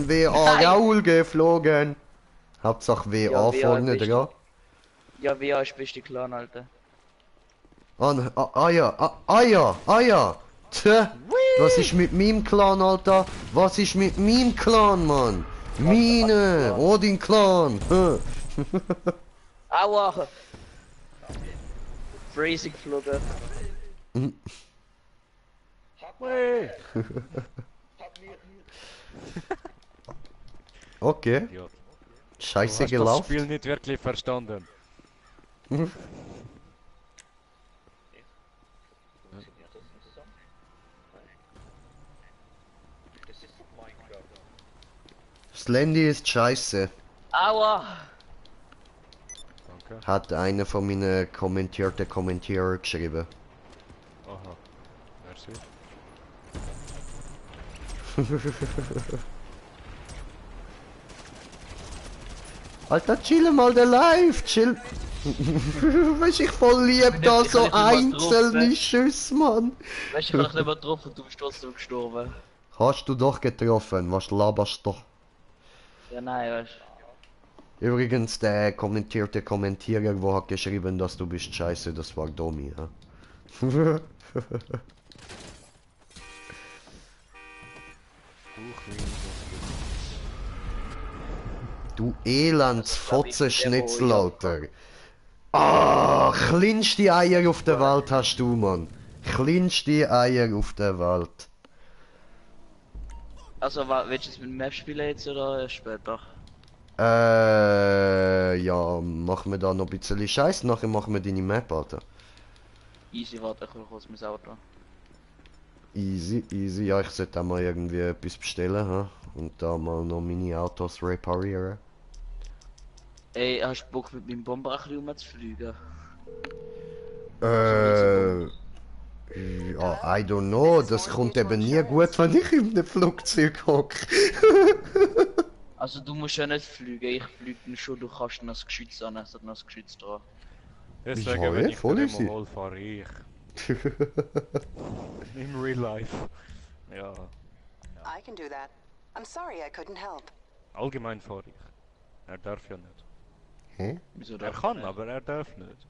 WA-Raul geflogen. Hauptsache WA Ja, WA vorne ist dran. Ja, wer ist beste Clan, Alter? Ja. Tja, was ist mit meinem Clan, Alter? Was ist mit meinem Clan, Mann? Meine, Odin Clan. Aua! Freezing geflogen. Ui. Okay, Idiot. Du scheiße hast das gelaufen. Spiel nicht wirklich verstanden. Das Landy ist scheiße. Aua! Danke. Hat einer von meinen Kommentierer geschrieben. Aha. Merci. Alter, chill mal der Live, chill. Weißt ich voll lieb da Ich so kann nicht mal drauf, einzelne ne? Schüsse, Mann. Weißt du, ich hab dich nicht mehr getroffen, du bist trotzdem gestorben. Hast du doch getroffen, was laberst doch. Ja, nein, weißt du. Übrigens, der kommentierte Kommentierer, wo hat geschrieben, dass du bist scheiße, das war Domi, ja. Du Elendsfotzenschnitzel, Alter. Ah, kleinste Eier auf der Welt hast du, Mann. Kleinste Eier auf der Welt. Also, willst du es mit dem Map spielen jetzt oder erst später? Ja, machen wir da noch ein bisschen Scheiß, nachher machen wir deine Map, Alter. Easy, warte, ich will kurz mein Auto. Easy, ja, ich sollte auch mal irgendwie etwas bestellen, ha? Und da mal noch meine Autos reparieren. Ey, hast du Bock mit meinem Bomber ein bisschen rumzufliegen? Ja, I don't know, das kommt eben nie gut, wenn ich in einem Flugzeug hocke. Also du musst ja nicht fliegen, ich fliege schon, du kannst noch das Geschütz an, es hat noch das Geschütz dran. Deswegen, Ja, wenn ich voll den easy. immer hol, fahre ich. Im Real Life. Ja, I can do that. I'm sorry I couldn't help. allgemein fahre ich. Er darf ja nicht. Hä? Wieso Er darf kann, nicht? aber er darf nicht.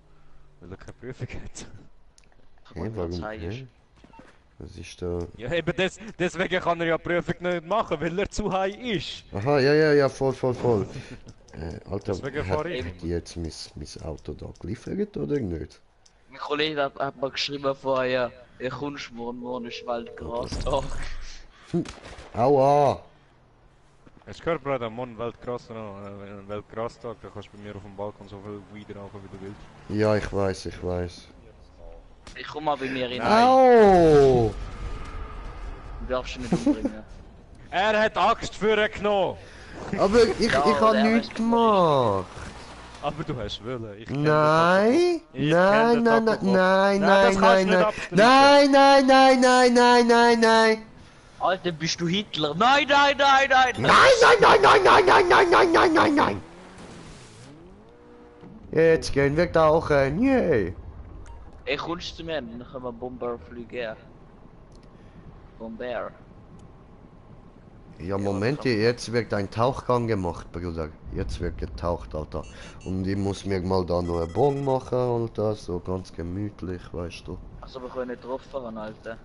Weil er keine Prüfung hat. Hä, warum? Hä? Hä? Was ist da? Ja, eben deswegen kann er ja die Prüfung nicht machen, weil er zu high ist. Aha, ja, voll. Alter, Deswegen fahre ich. hat die jetzt mein Auto da geliefert oder nicht? Mein Kollege hat mir geschrieben vorher, ihr kommst morgen ist Weltgrastag. Aua! Hast du gehört, Bruder, morgen Weltgrastag, Weltgrastag, da kannst du bei mir auf dem Balkon so viel Weed rauchen, wie du willst. Ja, ich weiß. Ich komm mal bei mir rein. Au! Du darfst ihn nicht umbringen. Er hat Axt für ihn genommen! Aber ich Ja, habe der nichts ist- gemacht. Aber du hast wollen. Ich kenn Nein, Ich nein, kenn den nein, Taco nein, Box. nein, Das kannst nein, du nicht nein, abstreiten. nein. Alter, bist du Hitler? Nein, nein! Nein. Jetzt gehen wir tauchen, yay. Ey, kommst du zu mir? Dann können wir Bomber fliegen. Bomber. Ja, Moment, jetzt wird ein Tauchgang gemacht, Bruder. Jetzt wird getaucht, Alter. Und ich muss mir mal da noch einen Bon machen, Alter. So ganz gemütlich, weißt du. Also wir können nicht drauf fahren, Alter.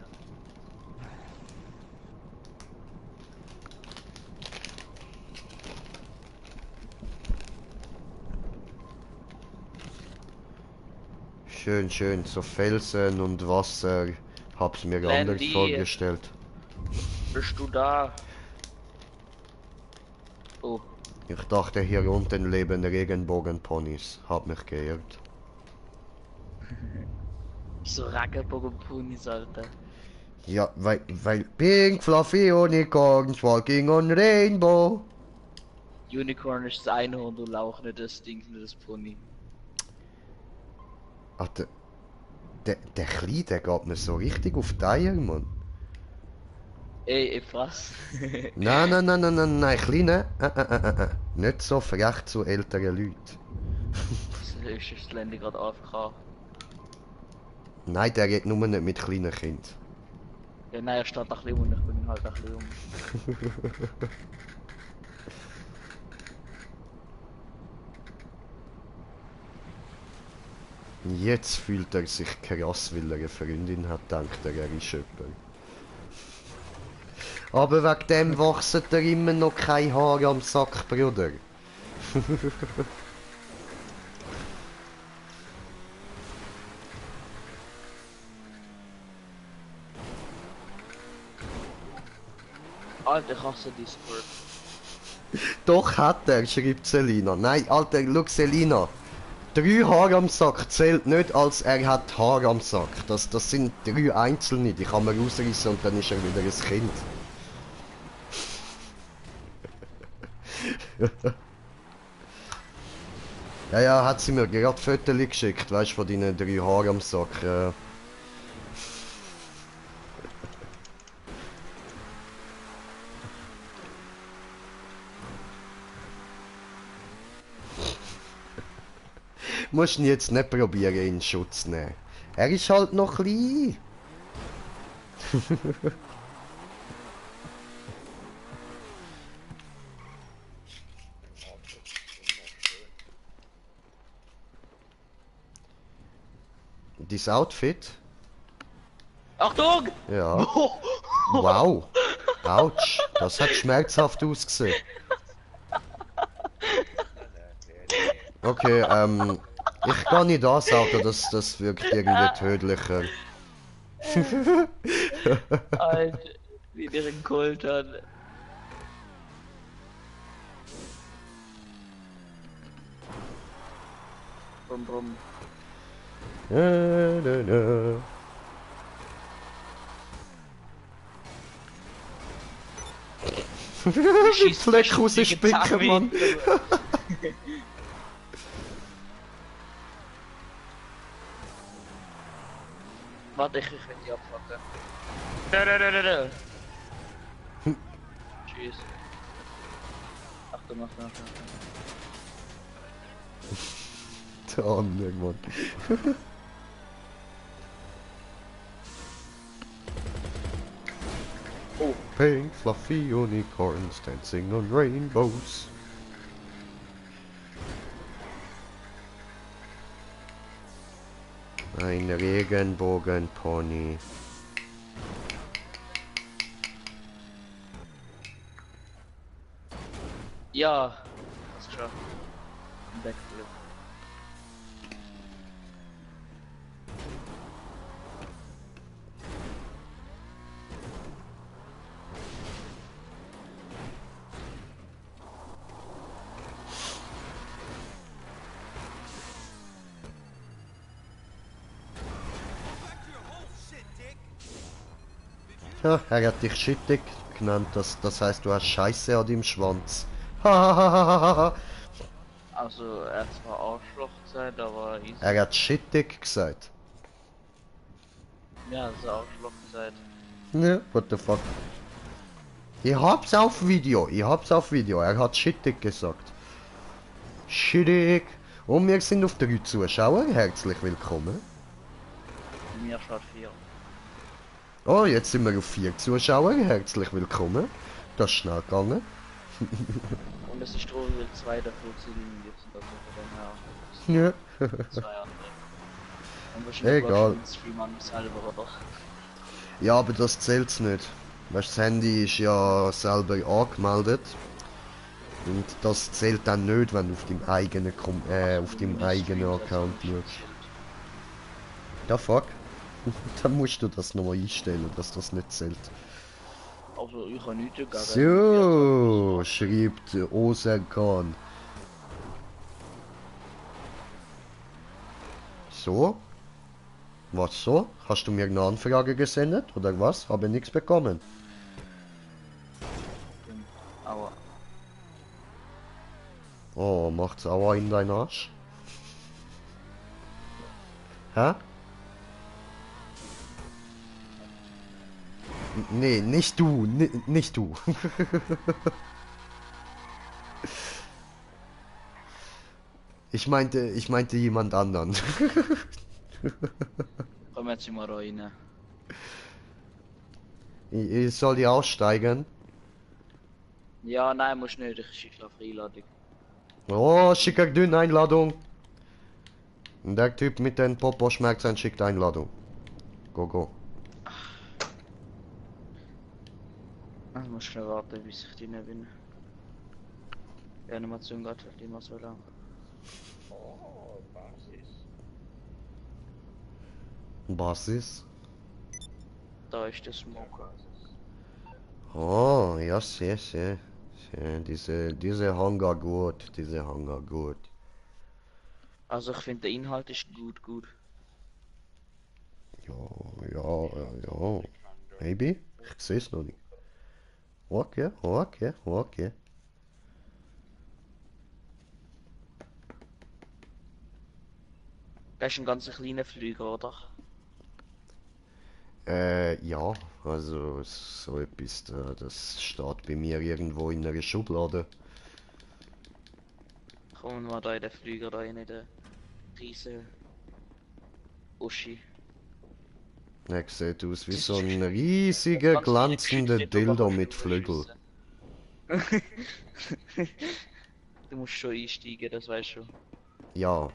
Schön, so Felsen und Wasser. Hab's mir anders Landy. vorgestellt. Bist du da? Oh, Ich dachte, hier unten leben Regenbogenponys. Hab mich geirrt. so Regenbogenpunis, Alter. Ja, weil Pink Fluffy Unicorns walking on Rainbow. Unicorn ist das Einhorn, du Lauch, nicht das Ding, nicht das Pony. Ach, der Kleine, der geht mir so richtig auf die Eier, Mann. Ey, was? Nein, Kleine. Nicht so frech zu älteren Leuten. ist das Landy gerade AFK? Nein, der geht nur nicht mit kleinen Kindern. Ja, nein, er steht ein bisschen und ich bin halt ein bisschen um. Jetzt fühlt er sich krass, weil er eine Freundin hat, denkt er ist jemand. Aber wegen dem wachsen er immer noch kein Haar am Sack, Bruder. Alter, ich hasse Discord. Doch hat er, schreibt Selina. Nein, Alter, schau Selina. 3 Haare am Sack zählt nicht, als er hat Haare am Sack. Das sind 3 einzelne, die kann man rausreißen und dann ist er wieder ein Kind. Ja, hat sie mir gerade Fotos geschickt, weißt du, von deinen 3 Haaren am Sack. Musst ihn jetzt nicht probieren in Schutz nehmen. Er ist halt noch klein. Dein Outfit? Achtung! Ja. Wow. Autsch. Das hat schmerzhaft ausgesehen. Okay, ich gehe nicht das Auto, das wirkt irgendwie tödlicher. Alter, wie der einen Kult hat. Brumm, brumm. Fleck rausspicken, Mann. Warte, ich will die abfacken. Tschüss. Achtung, Achtung, Achtung. Der andere, Mann. Oh. Pink fluffy unicorns dancing on rainbows. Ein Regenbogenpony. Ja, passt schon. Backflip. Ja, er hat dich Shittig genannt, das heißt, du hast Scheiße an deinem Schwanz. Hahaha. Also, er hat zwar Arschloch gesagt, aber easy. Er hat Shittig gesagt. Ja, das ist Arschloch gesagt. Ne, what the fuck. Ich hab's auf Video, er hat Shittig gesagt. Shittig. Und wir sind auf 3 Zuschauer, herzlich willkommen. Mir schaut 4. Oh, jetzt sind wir auf 4 Zuschauer, herzlich willkommen. Das ist schnell gegangen. Und es ist Drogen, weil 2 davon sind jetzt und von dem her. Ja. 2 andere. Und wahrscheinlich Egal. läuft den Stream an selber, oder? Ja, aber das zählt's nicht. Weißt, das Handy ist ja selber angemeldet. Und das zählt dann nicht, wenn du auf deinem eigenen, auf deinem eigenen Account schaust. Ja, fuck. Dann musst du das nochmal einstellen, dass das nicht zählt. Also, ich habe nichts dagegen. So, schreibt Oserkan. So? Was so? Hast du mir eine Anfrage gesendet oder was? Habe nichts bekommen. Aua. Oh, macht's Aua in deinen Arsch? Hä? Nee, nicht du, nicht du. Ich meinte jemand anderen. Komm jetzt mal rein. Ich soll die aussteigen? Ja, nein, musst nicht. Ich schicke auf Einladung. Oh, schicke dünn Einladung. Und der Typ mit den Popo-Schmerzen schickt Einladung. Go, go. Ich muss schnell warten, bis ich drin bin. Die Animation geht halt immer so lang. Basis. Da ist der Smoker. Oh, ja, sehr, sehr. Diese Hangar gut, diese Hangar gut. Also ich finde der Inhalt ist gut. Ja. Maybe? Ich sehe es noch nicht. Okay. Das ist ein ganz kleiner Flüger, oder? Ja, also so etwas, das steht bei mir irgendwo in einer Schublade. Kommen wir da in den Flüger rein, in den riesen Uschi. Er sieht aus wie so ein riesiger, glänzender Dildo mit Flügel. Du musst schon einsteigen, das weißt du. Ja,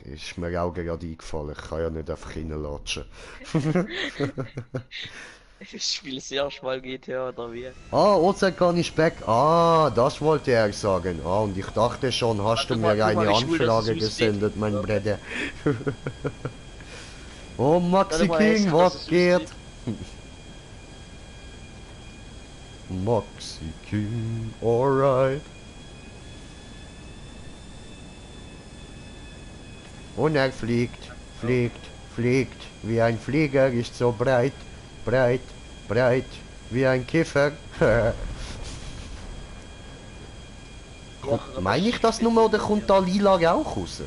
ist mir auch gerade eingefallen. Ich kann ja nicht einfach reinlatschen. Ich spiele das erste Mal GTA oder wie? Ah, Ozean ist back. Ah, das wollte er sagen. Ah, und ich dachte schon, hast du mir eine Anfrage gesendet, mein Bruder. Oh, Maxi King, was geht? Maxi King, alright. Und er fliegt, wie ein Flieger, ist so breit, wie ein Kiffer. Meine ich das nur oder kommt da lila Rauch raus?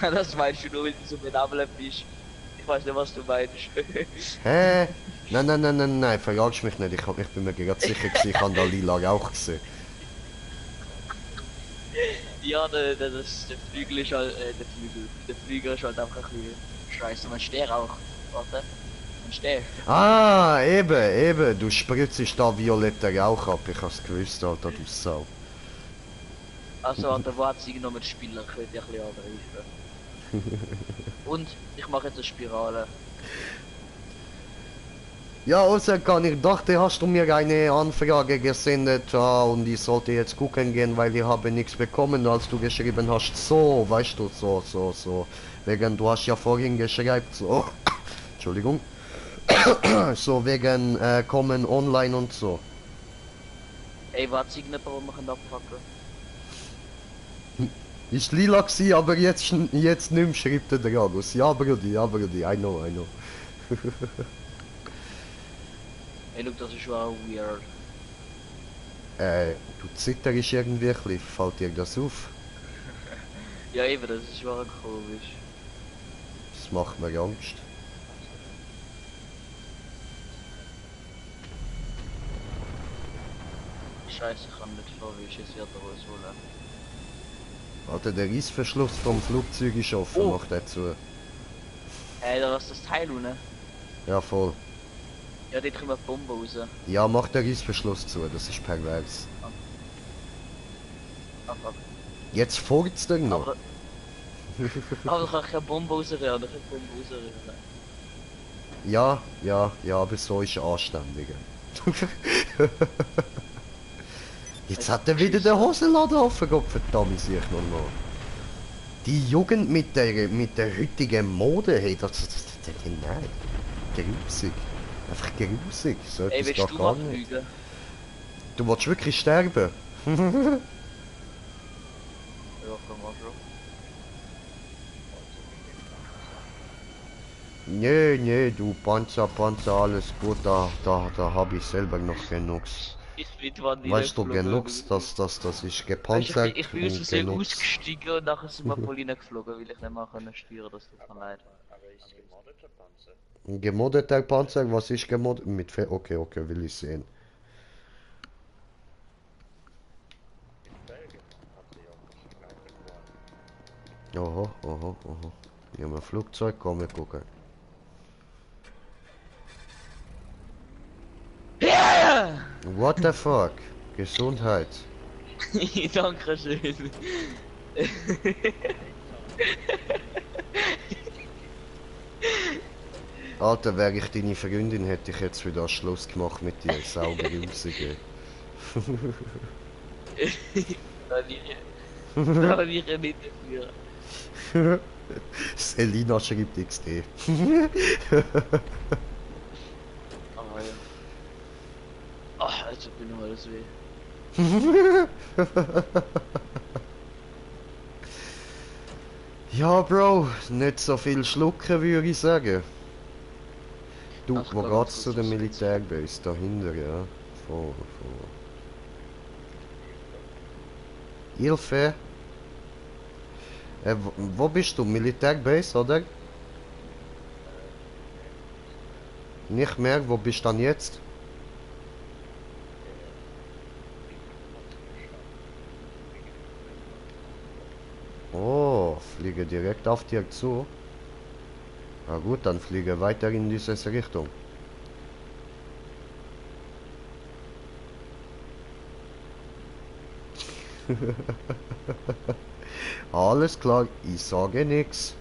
Das meinst du nur, wenn du so benabelt bist. Ich weiß nicht, was du meinst. Hä? Nein, verjagst mich nicht. Ich bin mir gerade sicher gewesen, ich habe da lila Rauch gesehen. Ja, der Flügel ist halt, der Flügel ist halt einfach ein bisschen scheiße. Man steht auch, warte. Man steht. Ah, eben, du spritzt da violetter Rauch ab. Ich hab's gewusst, Alter, du Sau. Also, warte, wo hat sie genommen mit Spieler? Ich will dich ein bisschen angreifen. Und ich mache jetzt eine Spirale. Ja, Ozean, ich dachte, hast du mir eine Anfrage gesendet und ich sollte jetzt gucken gehen, weil ich habe nichts bekommen, als du geschrieben hast, so, weißt du, so. Wegen, du hast ja vorhin geschrieben, so, Entschuldigung, so wegen kommen online und so. Ey, warte, ich nicht, warum wir können abpacken. Ist lila gewesen, aber jetzt nicht mehr, schreibt der Dragos. Ja, Brudi, I know. Ey, look, das ist schon auch weird. Du zitterst irgendwie ein bisschen, fällt dir das auf? Ja, eben, das ist schon komisch. Das macht mir Angst. Scheiße, ich kann nicht vor, wie ich es wieder rausholen. Alter, der Reissverschluss vom Flugzeug ist offen, Oh. macht er zu. Ey, da ist das Teil unten. Ja, voll. Ja, dort kommt eine Bombe raus. Ja, mach den Reissverschluss zu, das ist pervers. Ah, fuck. Jetzt furzt er noch. Aber ich kann keine Bombe rausrühren, ich kann Bombe rausrühren. Ja, aber so ist er anständiger. Jetzt hat er wieder den Hosenladen offen, Gott verdammt, sehe ich nochmal. Die Jugend mit der heutigen Mode, hey, nein. Grusig. Einfach grusig. So Ey, etwas willst geht du gar mal nicht. fliegen? Du willst wirklich sterben? Ja, kann man schon. Nee, du Panzer, alles gut, da hab ich selber noch genug. Ich bin wann Weißt du, genug, das ist gepanzert Ich bin aus und Versehen genug. ausgestiegen und nachher sind wir voll reingeflogen, weil ich nicht mehr steuern, das tut mir leid. Ein gemoddeter Panzer, was ist gemoddet? Okay, will ich sehen. Oho. Hier haben wir ein Flugzeug, komm, wir gucken. What the fuck? Gesundheit. Dankeschön. Alter, wäre ich deine Freundin, hätte ich jetzt wieder Schluss gemacht mit dir. Sauber rausgehen. Da wäre nicht dafür. Selina schreibt XD. Aber ja. Ach, also bin ich alles weh. Ja, Bro, nicht so viel schlucken, würde ich sagen. Du, Ach, wo klar, geht's zu gut, der das ist Militärbase? Dahinter, ja. Vor. Hilfe! Wo bist du? Militärbase, oder? Nicht mehr, wo bist du dann jetzt? Oh, fliege direkt auf dir zu. Na gut, dann fliege weiter in diese Richtung. Alles klar, ich sage nix.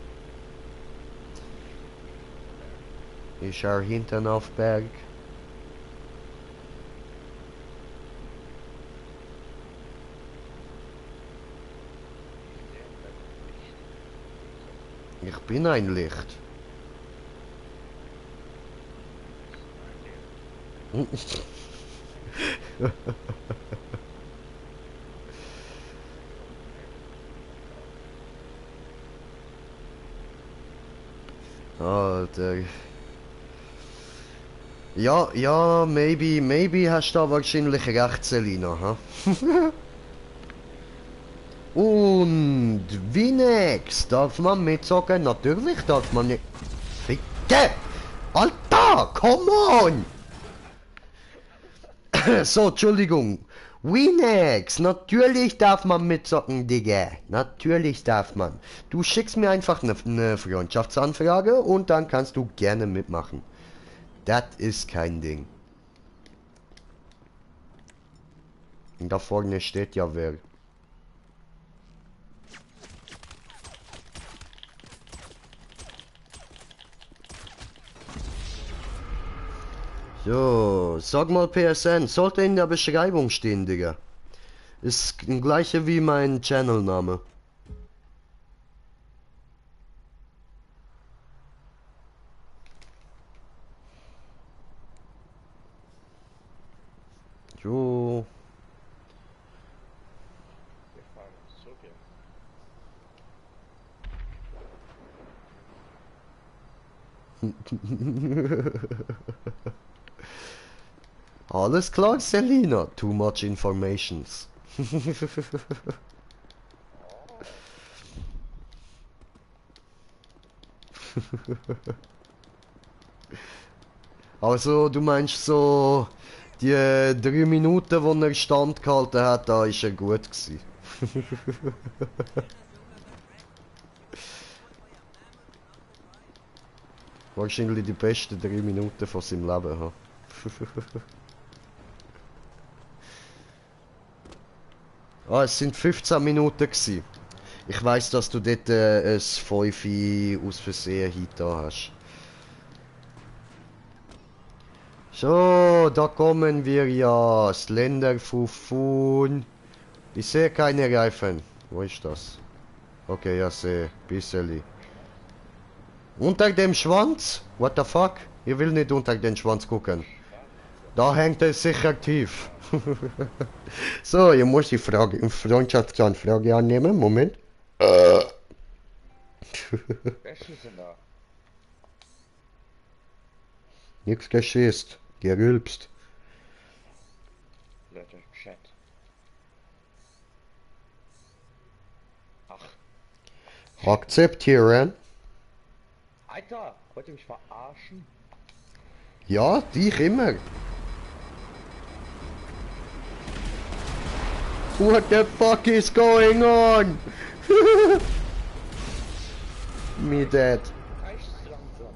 Ich schau hinten auf Berg. Ich bin ein Licht. Alter. Ja, maybe hast du da wahrscheinlich recht, Selina, ha? Und Vinex, darf man mitsagen? Natürlich darf man nicht. Ficke! Alter, come on! So, Entschuldigung. Winex, natürlich darf man mitzocken, Digga. Natürlich darf man. Du schickst mir einfach eine Freundschaftsanfrage und dann kannst du gerne mitmachen. Das ist kein Ding. Und da vorne steht ja wer. So, sag mal PSN, sollte in der Beschreibung stehen, Digga. Ist gleiche wie mein Channelname. Jo. Alles klar, Selina. Too much informations. Also, du meinst so, die 3 Minuten, wo er Stand gehalten hat, da ist er gut gewesen. Wahrscheinlich die besten 3 Minuten von seinem Leben, ha? Ah, es sind 15 Minuten gewesen. Ich weiß, dass du dort ein 5 aus Versehen hinter hast. So, da kommen wir ja. Slender Fufun. Ich sehe keine Reifen. Wo ist das? Okay, ja, sehe. Bisseli. Unter dem Schwanz? What the fuck? Ich will nicht unter den Schwanz gucken. Da hängt es sicher tief. So, ich muss die Freundschaftsanfrage annehmen. Moment. Nix geschießt. Gerülpst. Chat. Ach. Akzeptieren. Alter, wollt ihr mich verarschen? Ja, dich immer. What the fuck is going on? Me dead. Reicht's langsam.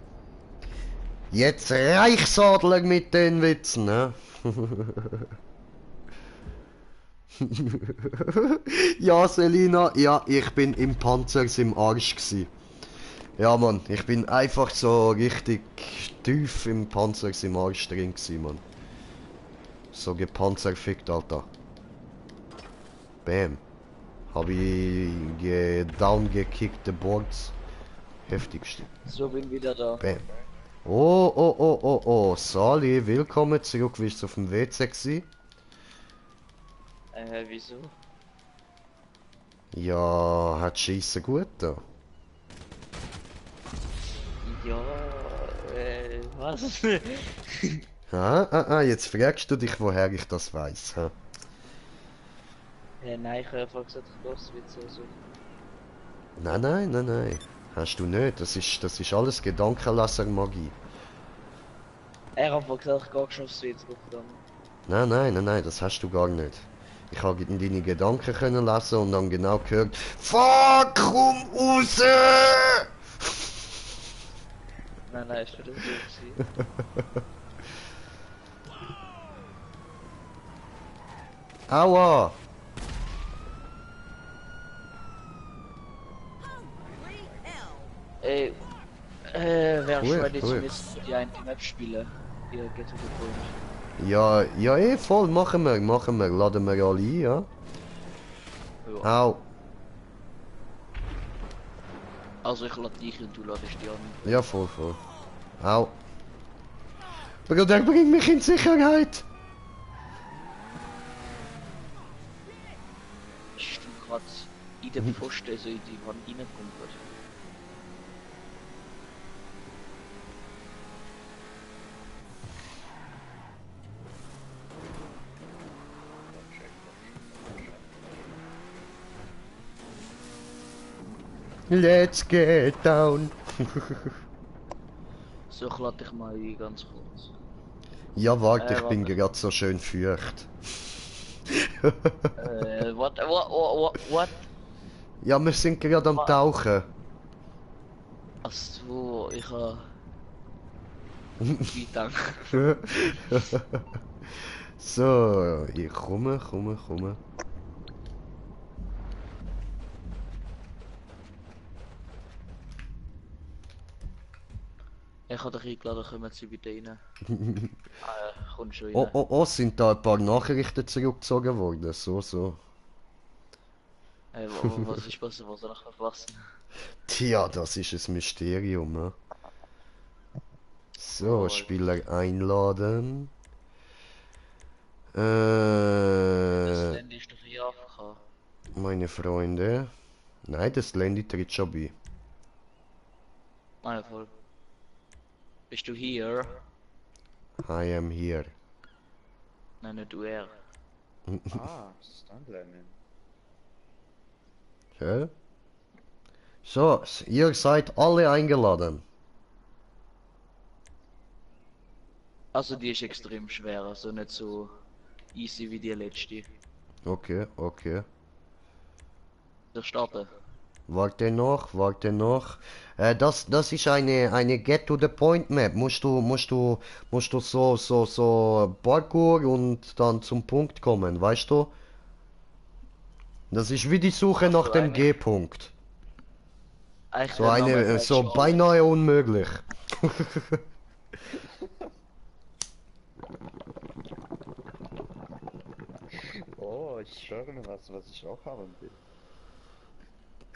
Jetzt Reichsadler mit den Witzen, ne? Ja, Selina, ja, ich bin im Panzer im Arsch gsi. Ja, Mann, ich bin einfach so richtig tief im Panzer im Arsch drin gsi, Mann. So gepanzerfickt, Alter. Bam. Hab ich down gekickte Boards. Heftigste. So bin wieder da. Bam. Oh, Sali, willkommen zurück. Wie ist auf dem WC gsi? Wieso? Ja, hat Scheisse gut da. Ja, was? Jetzt fragst du dich, woher ich das weiß, hä? Nein, ich habe einfach gesagt, ich los Witze so. Nein. Hast du nicht. Das ist alles Gedankenleser-Magie. Er hat einfach gesagt, ich gehe schon aufs Witz dann. Nein, das hast du gar nicht. Ich habe deine Gedanken können lesen und dann genau gehört, fuck, komm raus! Nein, ist für das so gewesen. Aua! Wer Cool, schon jetzt cool. mit die eine Map spielen? Ihr geht zu den Punkt. Ja, voll, machen wir, laden wir alle ein, ja? Ja. Au. Also ich lade dich und du ladest die an. Ja, voll. Au. Bruder, bring mich in Sicherheit! Bist du gerade in den Pfosten so in die Wand reingekommen? Let's get down! So, ich lade dich mal ein, ganz kurz. Ja, warte, ich bin warte. gerade so schön feucht. What? Ja, wir sind gerade am Tauchen. Ach so, ich habe... Wie Dank. So, ich komme. Ich habe dich eingeladen, kommen Sie bitte rein. Komm schon rein. Oh, sind da ein paar Nachrichten zurückgezogen worden? So. Was ist passiert, was soll ich verfassen? Tja, das ist ein Mysterium, ne? So, Oh. Spieler einladen. Das Handy ist doch hier AFK. Meine Freunde. Nein, das Landy tritt schon bei. Nein, voll. Bist du hier? I am here. Nein, nicht du er. Ah, Stuntleinen. Okay. So, ihr seid alle eingeladen. Also die ist extrem schwer, also nicht so easy wie die letzte. Okay. Wir starten. Warte noch. Das ist eine Get to the Point Map. Musst du so Parkour und dann zum Punkt kommen, weißt du? Das ist wie die Suche nach dem G-Punkt. So beinahe unmöglich. Oh, ich höre mir was ich auch haben will.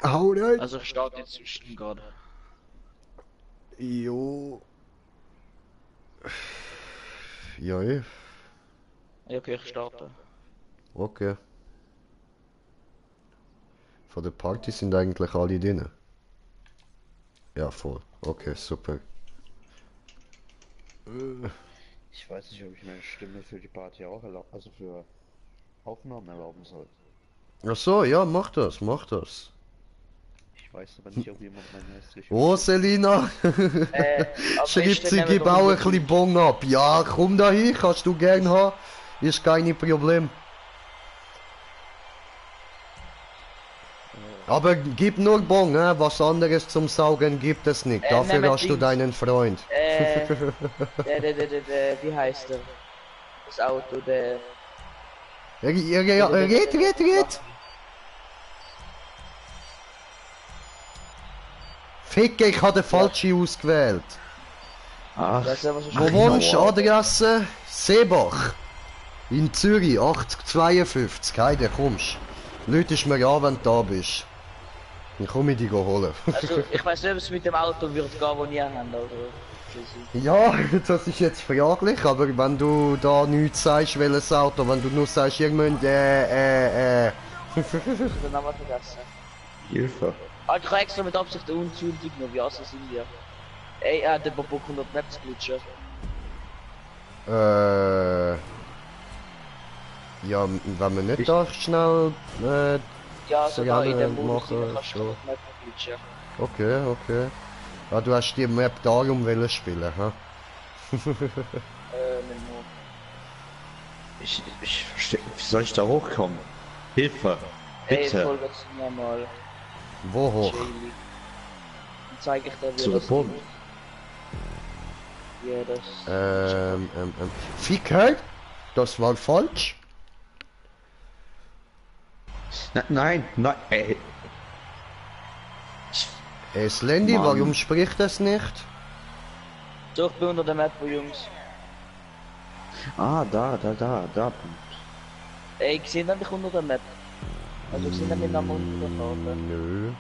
Hau rein! Also ich starte jetzt zwischen gerade. Jo. Ja, Ja, okay, ich starte. okay. Von der Party sind eigentlich alle drin. Ja, voll. Okay, super. Ich weiß nicht, ob ich meine Stimme für die Party auch also für Aufnahmen erlauben soll. Ach so, ja, mach das. Ich weiß aber nicht, ob jemand meine hässliche... Oh, Selina! Schreibt sie, gib auch ein bisschen Bon ab. Ja, komm da hin, kannst du gern haben. Ist kein Problem. Aber gib nur Bon, was anderes zum Saugen gibt es nicht. Dafür nehmen hast du Dings. deinen Freund. Wie heißt er? das Auto, der... Red. Ficke, ich habe den falschen ausgewählt. Ach, Das ist aber so Wo schön. wohnst du? Adresse? Seebach. In Zürich, 8052. Heide, kommst. Läutest mir an, wenn du da bist. Dann komme ich dich holen. Also, ich weiß nicht, ob es mit dem Auto wird gehen, das ihr habt, oder... Ja, das ist jetzt fraglich, aber wenn du da nichts sagst, welches Auto, wenn du nur sagst, irgendwann, Ich hab den Namen vergessen. Hilfe. Ah, ich habe extra mit Absicht eine Unzündung, wie also sind wir. Ey, er hat den Bock 100 Maps glitschen. Ja, wenn wir nicht da schnell, Ja, sogar in dem machen, Modus kannst du so. 100 Maps glitschen. Okay. Ja, du hast die Map darum wollen spielen, ha? Nicht nur. Ich verstehe. Wie soll ich da hochkommen? Hilfe. Ey, Bitte. folge jetzt mir mal. Wo hoch? Jaylee. Dann zeige ich dir, wie Zu der das Punkt. geht. Ja, das... Ficker? Das war falsch. Nein, ey. Eslendi, Mann. warum spricht das nicht? So, ich bin unter der Map, Jungs. Ah, da. Punkt. Ey, ich sehe nämlich unter der Map. Also ich sehe nämlich am unter der Karte. Nö.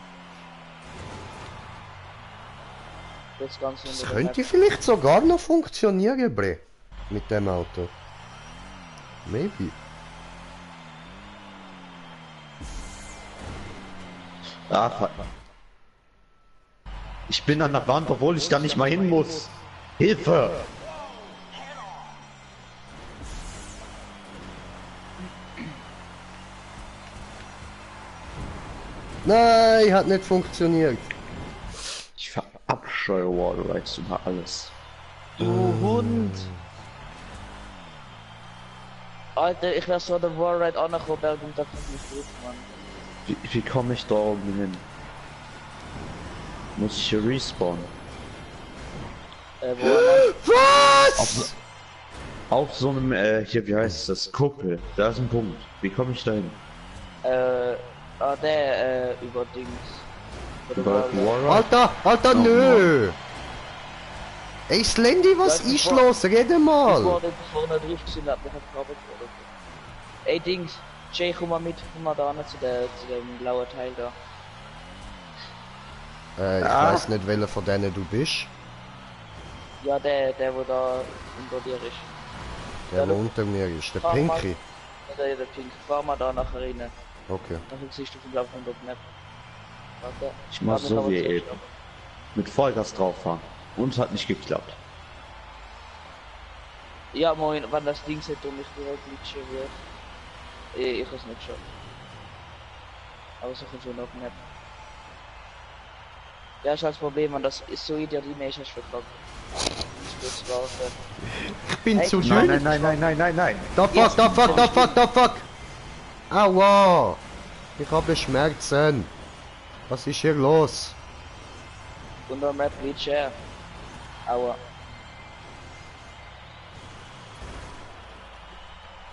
Das Ganze Das unter der könnte Map. vielleicht sogar noch funktionieren, Bre. Mit dem Auto. Maybe. Ah, fuck. Ich bin an der Wand, obwohl ich da nicht mal hin muss. Hilfe! Nein, hat nicht funktioniert. Ich verabscheue Wallrides über alles. Du Hund! Alter, ich wär so an der Wallride angekommen und da kommt nicht drauf, Mann. Wie komme ich da oben hin? Muss ich hier respawnen? Wo er Was? Auf so einem, hier, wie heißt das? Kuppel. Da ist ein Punkt. Wie komme ich da hin? über Dings. Über Wallride? Alter, Oh, nö. Ey, Slendy, was Das ist ist vor- los? Rede Ich mal. war nicht vorne drauf gesehen, hab mich halt gefragt. Ey, Dings. Jay, komm mal mit, komm mal da an zu dem blauen Teil da. Ich weiß nicht, welcher von denen du bist. Ja, der wo da unter dir ist. Der, Ja, der du- unter mir ist. Der Fahr mal. Pinky. Ja, der Pink. Fahr mal da nachher rein. Okay. Dann siehst du den blauen von der Map. Warte. Ich mach Hab mich so aber wie zuerst eben. Mit Vollgas drauf fahren. Und es hat nicht geklappt. Ja, moin, wenn das Ding nicht um mich direkt glitschen wird. Ich hab's nicht geschafft. Aber so kommt schon auf die Map. Ja, ist halt das Problem, wenn das ist so ideal die Mensch hast verklagt. Ich muss warten. Ich bin Ey, zu nein, schön. Nein. Da fuck. Aua. Ich habe Schmerzen. Was ist hier los? Und der Map glitschen. Aua.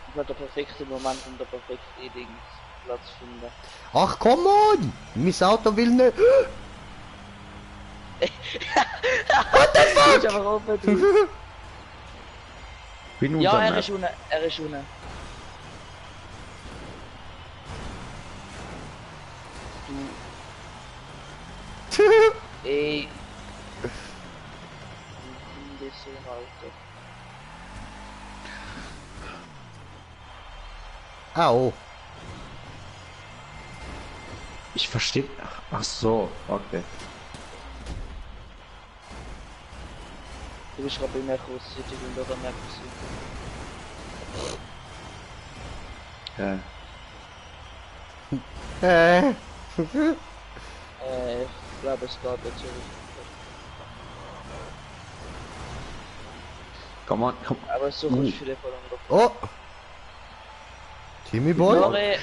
Ich war der perfekte Moment, um der perfekte Platz zu finden. Ach, komm on. Mein Auto will nicht. What the fuck? Ich aber offen, du. Bin Ja, unter er Map. ist unten, er ist unten. Ey. Das ist so Alter. Au. Ich verstehe. Ach so, okay. Du bist gerade bei mir kurz City unter der Map gewesen. Ich glaube es geht jetzt so. Komm on, komm. Aber so kurz für den Voll Oh. Timmy Boy. Lore,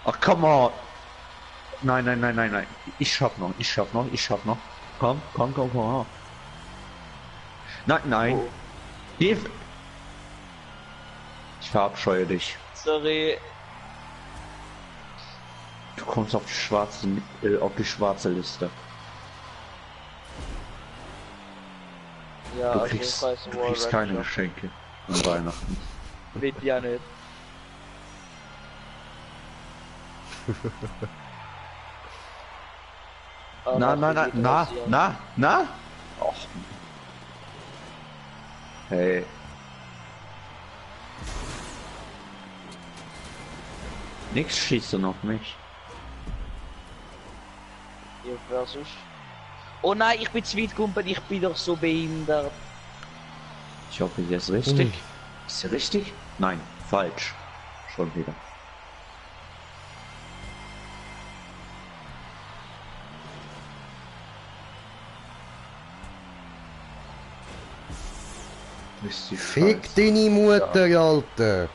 Ach, come on. Nein. Ich schaff noch. Komm. Nein. Ich verabscheue dich. Sorry. Du kommst auf die schwarze Liste. Ja, Du also kriegst, ich weiß, du kriegst keine Geschenke an Weihnachten. Wird ja nicht. Na? Och. Hey. Nix schießt du auf mich. Ja, versus. Oh nein, ich bin zu weit gekommen, ich bin doch so behindert. Ich hoffe, hier ist richtig. Ist hier richtig? Nein, falsch. Schon wieder. Ist die Fick Scheiße. deine Mutter, Alter!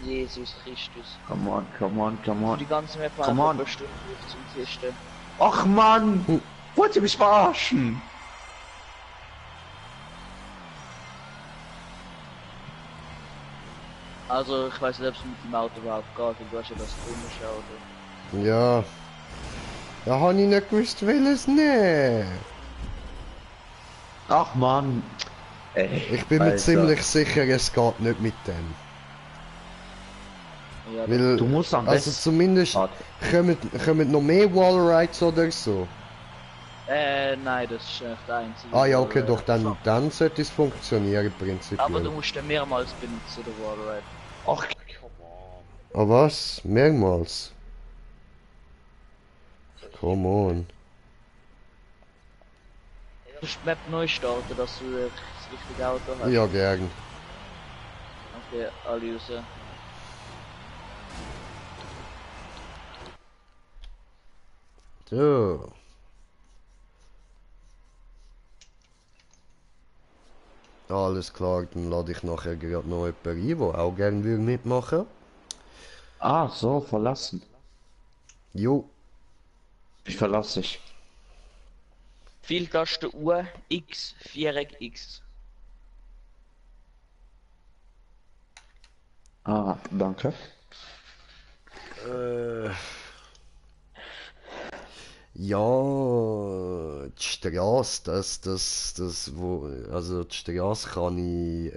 Jesus Christus. Come on. Die ganze Map Come on. bestimmt zum Kisten. Ach Mann! Wollt ihr mich verarschen? Also ich weiß nicht, ob es mit dem Auto überhaupt geht, weil du hast ja das komische Auto. Ja. Da hab ich nicht gewusst, welches nehmen. Ach Mann! Ey, Ich bin mir Alter. ziemlich sicher, es geht nicht mit dem. Ja, Weil, Du musst am also besten... zumindest kommen noch mehr Wallrides oder so. nein, das ist nicht der einzige. Ah ja, okay, doch, dann sollte es funktionieren, prinzipiell. Aber du musst den mehrmals benutzen, der Wallride. Ach, Ah was? Mehrmals? Come on. Du musst die Map neu starten, dass du das richtige Auto hast. Ja, gern. Okay, alle raus. So. Alles klar, dann lade ich nachher gerade noch jemanden ein, der auch gerne will mitmachen. Ah, so, verlassen. Jo. Ich verlasse dich. Vieltaste U, X, Viereck, X. Ah, danke. Ja, die Straße, also die Straße kann ich,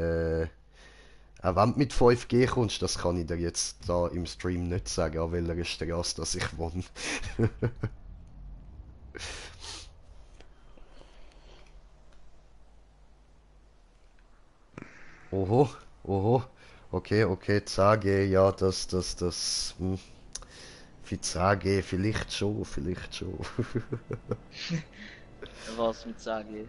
auch wenn du mit 5G kommst, das kann ich dir jetzt da im Stream nicht sagen, an welcher Straße dass ich wohne. Oho, okay, 10G, ja, für 10G, vielleicht schon. Was mit sagen?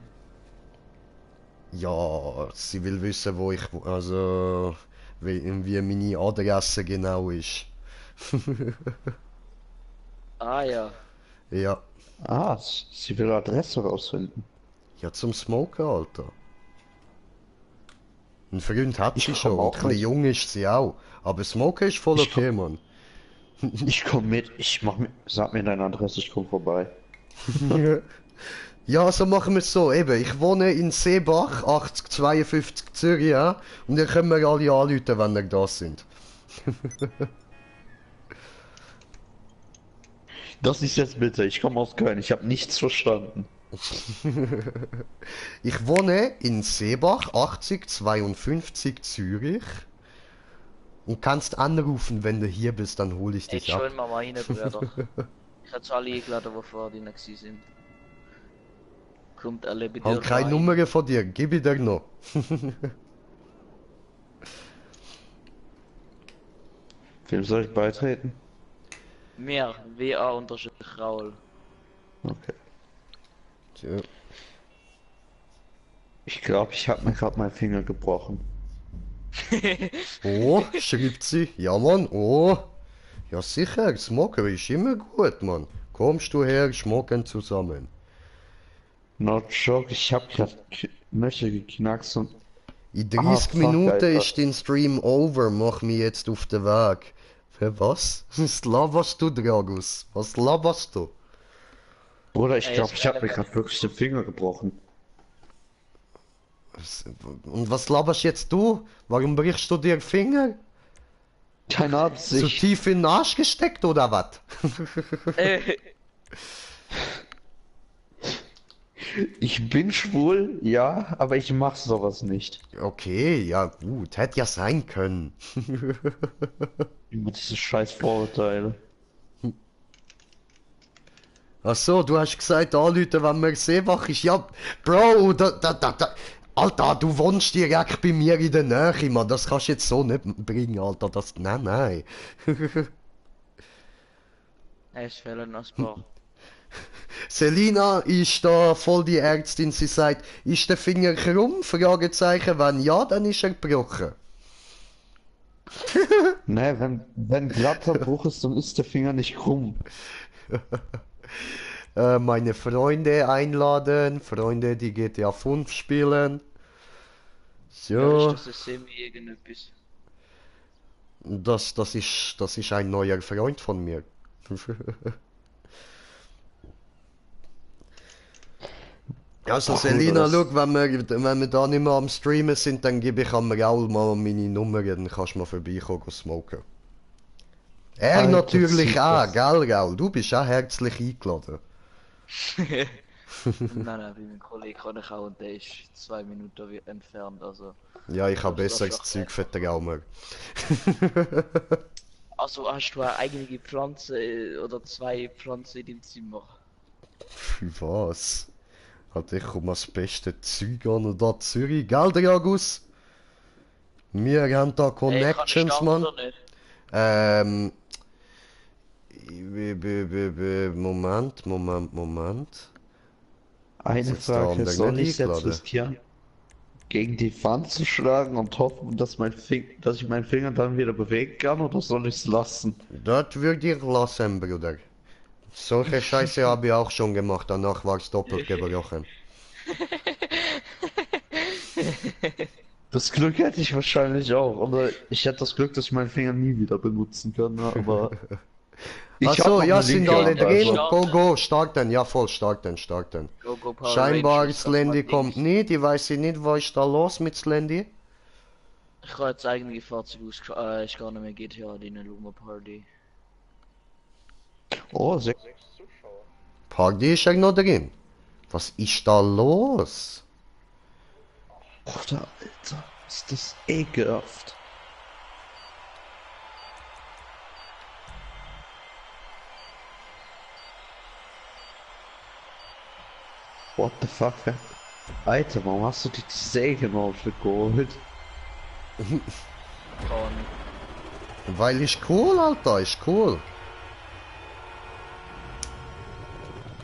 Ja, sie will wissen, wo ich, also, wie meine Adresse genau ist. Ah ja. Ja, Ah, sie will Adresse rausfinden. ja, zum Smoken, Alter. Ein Freund hat sie Ich schon, komm und auch ein bisschen mit. jung ist sie auch. Aber Smoken ist voll Ich okay, Mann. Ich komm mit, sag mir deine Adresse, ich komm vorbei. Ja, so machen wir es so. Eben, ich wohne in Seebach, 8052 Zürich, ja. Und dann können wir alle anrufen, wenn wir da sind. Das ist jetzt bitte, ich komme aus Köln, ich habe nichts verstanden. Ich wohne in Seebach, 8052 Zürich. Und kannst anrufen, wenn du hier bist, dann hole ich Jetzt dich ab. schon mal rein, Brüder. Ich hab's alle eingeladen, die vor dir sind. Kommt alle bei dir Hab keine rein. Nummer von dir, gib ich dir noch. Wem soll ich beitreten? Mehr, WA_Raul. Okay. Tja. Ich glaube, ich habe mir gerade meinen Finger gebrochen. Oh, schreibt sie. Ja, Mann, oh. Ja, sicher, Smoker ist immer gut, Mann. Kommst du her, schmocken zusammen. No joke, ich habe gerade Nöcher geknackst und... In 30 fuck, Minuten Alter. ist dein Stream over, mach mich jetzt auf den Weg. Für was? Was laberst du, Dragus? Was laberst du? Bruder, ich Ey, glaube, ist ich habe mir geil. gerade wirklich den Finger gebrochen. Und was laberst jetzt du? Warum brichst du dir Finger? Keine Zu Absicht. tief in den Arsch gesteckt oder was? Ich bin schwul, ja, aber ich mach sowas nicht. Okay, ja gut, hätte ja sein können. Immer diese scheiß Vorurteile. Ach so, du hast gesagt, anrufen, wenn man Seewach ist. Ja, Bro, Alter, du wohnst direkt bei mir in der Nähe, Mann. Das kannst du jetzt so nicht bringen, Alter. Nein, nein. Es fehlen noch ein paar. Selina ist da voll die Ärztin. Sie sagt, ist der Finger krumm? Fragezeichen. Wenn ja, dann ist er gebrochen. Ne, wenn glatter Bruch ist, dann ist der Finger nicht krumm. Meine Freunde einladen. Freunde, die GTA 5 spielen. Ja, So. ist das Semi irgendetwas? Das ist ein neuer Freund von mir. Also Ach, Selina, das- schau, wenn wir da nicht mehr am Streamen sind, dann gebe ich am Raul mal meine Nummer, dann kannst du mal vorbeikommen und smoken. Er Alter, natürlich super. auch, gell Raul? Du bist auch herzlich eingeladen. Nein, bei meinem Kollegen kann ich auch und der ist 2 Minuten entfernt, also. Ja, ich habe Das besseres ist Zeug vertrau mir. Also hast du eine eigene Pflanze oder 2 Pflanzen in deinem Zimmer? Für was? Halt, ich komme das beste Zeug an und da Zürich, gell Dragus? Wir haben da Connections, kann ich Mann. oder nicht? Moment. Eine Sitzt der Frage, andere soll nicht ich jetzt eingeladen? riskieren, gegen die Wand zu schlagen und hoffen, dass dass ich meinen Finger dann wieder bewegen kann, oder soll ich es lassen? Das würde ich lassen, Bruder. Solche Scheiße habe ich auch schon gemacht, danach war es doppelt gebrochen. Das Glück hätte ich wahrscheinlich auch, oder ich hätte das Glück, dass ich meinen Finger nie wieder benutzen kann, aber... hab Achso, noch ja, eine sind linke alle Hand, drin? also- Go, starten, ja voll, starten. Go, Power Scheinbar Rangers, das Landy das kommt Ding. nicht, ich weiß nicht, was ist da los mit das Landy? Ich kann jetzt eigene Fahrzeug aus, ich gar nicht mehr GTA, die Luma Party. Oh, sehr... Party ist ja noch drin. Was ist da los? Alter, ist das ekelhaft. What the fuck? Alter, warum hast du die Säge noch geholt? Kann. Weil ist cool, Alter, ist cool.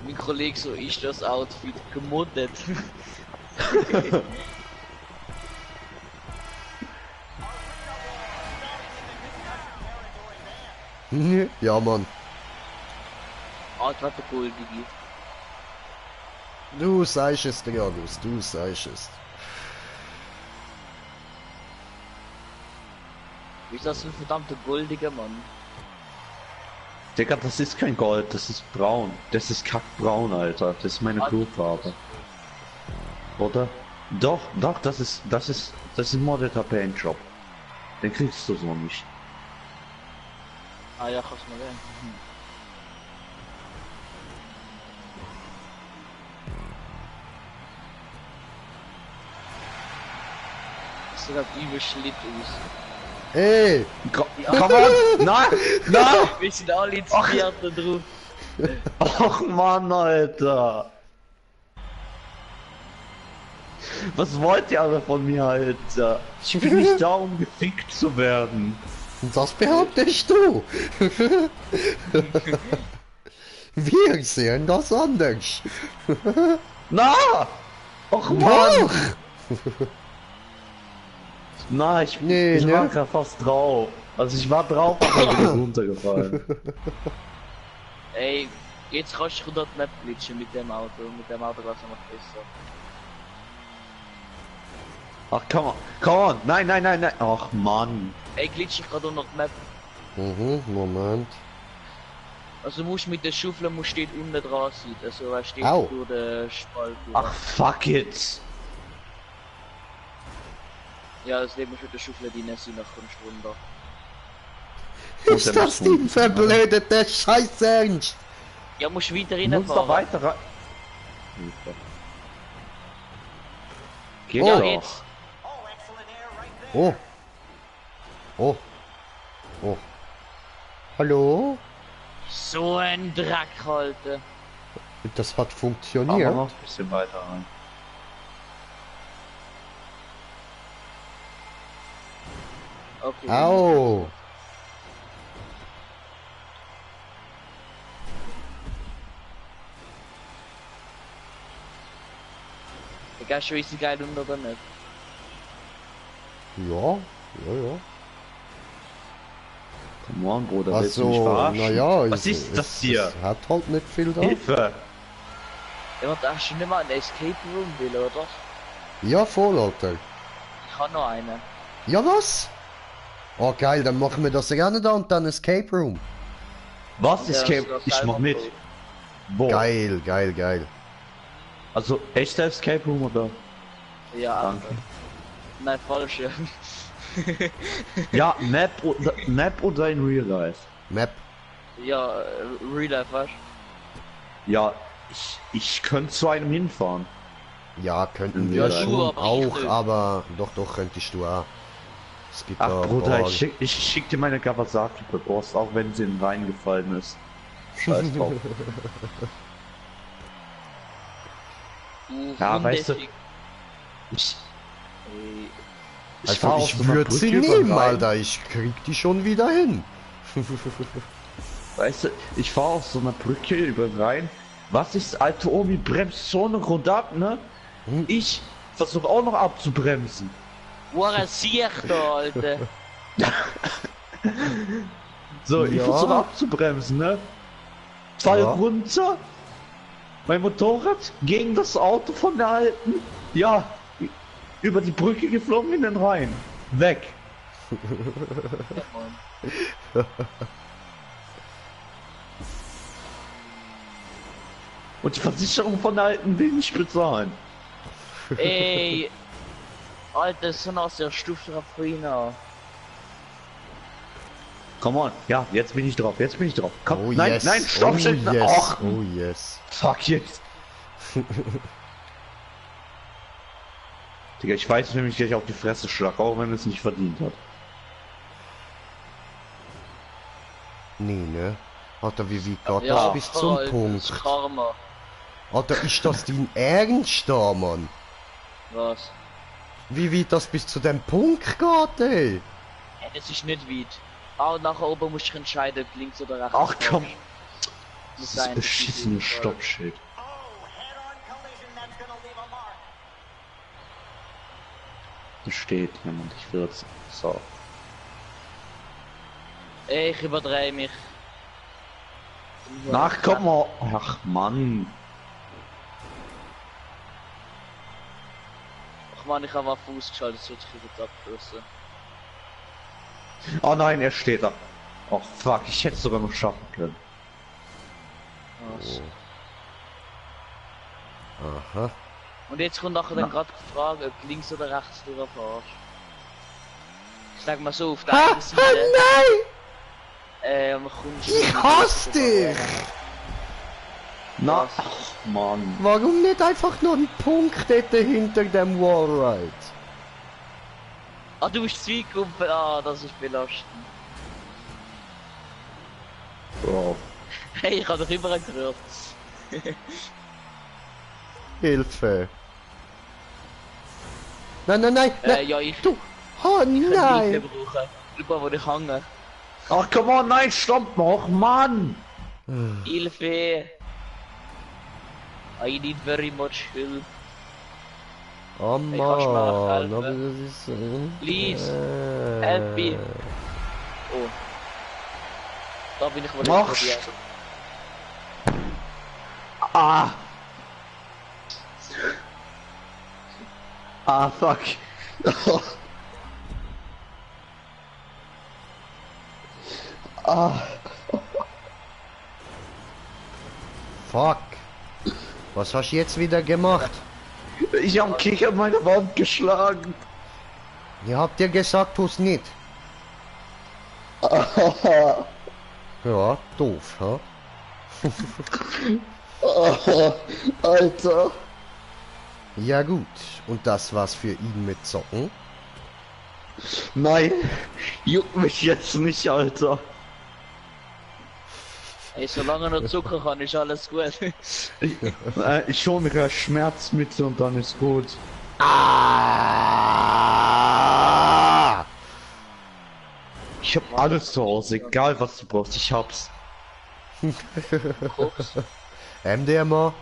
Mein Kollege so, ist das Outfit gemoddet? Ja, Mann. Ah, das war der Goldige. Du sagst es, Dragus, du sagst es. Wie ist das ein verdammter Goldiger Mann? Digga, das ist kein Gold, das ist braun. Das ist kackbraun, Alter. Das ist meine Blutfarbe. Oder? Doch, das ist ein moddeter Paintjob. Den kriegst du so nicht. Ah ja, kannst mal werden. Das sieht halt übel schlitt aus. Ey! Komm on! Nein! Nein! Wir sind alle inspiriert da drauf. Ach Mann, Alter! Was wollt ihr alle von mir, Alter? Ich bin nicht da, um gefickt zu werden. Das behauptest du! Wir sehen das anders! Na! Och Mann! Doch! Na, ich Nee, war ne? grad fast drauf. Also ich war drauf, aber bin runtergefallen. Ey, jetzt kannst du dort nicht glitschen mit dem Auto. Mit dem Auto war es noch besser. Ach, come on! Nein! Ach Mann! Ey, glitsch ich gerade unter die Map. Moment. Also musst mit der Schaufel steht unten dran sein. Also er steht Au. durch den Spalt. Ach fuck it! Ja, das Leben ist mit der Schuffel, die Nessie nach kommst runter. Ist das dein verblödeter Scheiß Ernst? Ja, musst weiter Du musst doch reinfahren. weiter rein. Geht Ja, doch. jetzt. Oh. Oh. Oh. Hallo? So ein Dreck, Alter. Das hat Aber funktioniert. noch ein bisschen weiter rein. Okay. Au. Egal, schon ist die geil unter oder nicht. Ja, ja. Come on, Bruder, Ach willst du mich so, verarschen? naja. Was ist das hier? Es hat halt nicht viel da. Hilfe! Er wird auch schon immer einen Escape Room will, oder? Ja, voll, Alter. Ich habe noch einen. Ja, was? Oh, geil, dann machen wir das gerne da und dann Escape Room. Was? Ja, Escape? das Ich ist mach mit. Wo? Geil, geil, geil. Also, echter Escape Room oder? Ja, Danke. nein, falsch. Ja, Map oder in Real Life? Map. Ja, Real Life, weißt Ja, ich könnte zu einem hinfahren. Ja, könnten Ja, wir du, schon aber ich auch, nicht. aber doch könntest du auch. Es gibt Ach da Bruder, Ball. ich schick dir meine Kawasaki per Post, auch wenn sie in den Rhein gefallen ist. Scheiß drauf. Ja, weißt du, ich Also fahr ich auf so einer würde sie Brücke über den nehmen, Rhein. Alter. Ich krieg die schon wieder hin. Weißt du, ich fahre auf so einer Brücke über den Rhein. Was ist, alte Omi bremst so noch runter, ne? Ich versuche auch noch abzubremsen. Wo er sieht da, Alter. So, ich Ja. versuche abzubremsen, ne? Fall Ja. runter. Mein Motorrad gegen das Auto von der Alten. Ja, über die Brücke geflogen in den Rhein. Weg. Ja, Mann. Und die Versicherung von der Alten will nicht bezahlen. Ey. Alter, so aus der Stufe Rafina. Come on. Ja, jetzt bin ich drauf. Jetzt bin ich drauf. Komm, Oh nein, yes. nein, stopp, Oh stopp. yes. Ach, Oh yes. fuck jetzt. Digga, ich weiß, wenn ich gleich auf die Fresse schlag, auch wenn es nicht verdient hat. Nee, ne? Alter, wie geht Ja, das bis zum Alter, Punkt? das Karma. Alter, ist das dein Ernst da, Mann? Was? Wie weit das bis zu dem Punkt geht, ey? Ja, das ist nicht weit. Ah, und nachher oben musst du dich entscheiden, ob links oder rechts. Ach komm. Muss Das sein, beschissene das ist Stoppschild. Da steht jemand, ich will's. So. Ey, ich überdrehe mich. Nach, komm mal. Ach Mann. Ach man, ich habe mal Fuß geschaltet, das wird sich jetzt abgeschossen. Oh nein, er steht da. Oh fuck, ich hätte es sogar noch schaffen können. Was? Aha. Und jetzt kommt nachher dann gerade die Frage, ob links oder rechts du fährst. Ich sag mal so, auf der einen Seite, nein! kommst Ich hasse dich! Na, Was? ach Mann. Warum nicht einfach nur einen Punkt dort hinter dem Wallride? Ah, du bist Zweigruppe, ah, das ist belastend. Bro. Hey, ich hab doch überall gehört. Hilfe! Nein, nein, nein! nein. Ja, ich Du! Oh kann Hilfe nein! brauchen. Schau, wo ich hänge. Ach come on, nein, stopp noch, Mann! Hilfe! I need very much help. Oh Ich kann's mir Mann, helfen. aber das ist... Please, help me. Oh. Da bin ich wohl Ach, probiert. Ah! Ah, fuck. Ah. Fuck! Was hast du jetzt wieder gemacht? Ich hab Kick an meine Wand geschlagen. Ihr habt ja gesagt, tu's nicht. Ja, doof, ha? Alter. Ja gut, und das war's für ihn mit Zocken? Nein, juckt mich jetzt nicht, Alter. Ey, solange er noch zucken kann, ist alles gut. Ich hol mir eine Schmerzmittel und dann ist gut. Ah! Ich hab alles zu Hause, egal was du brauchst, ich hab's. Koks. MDMA?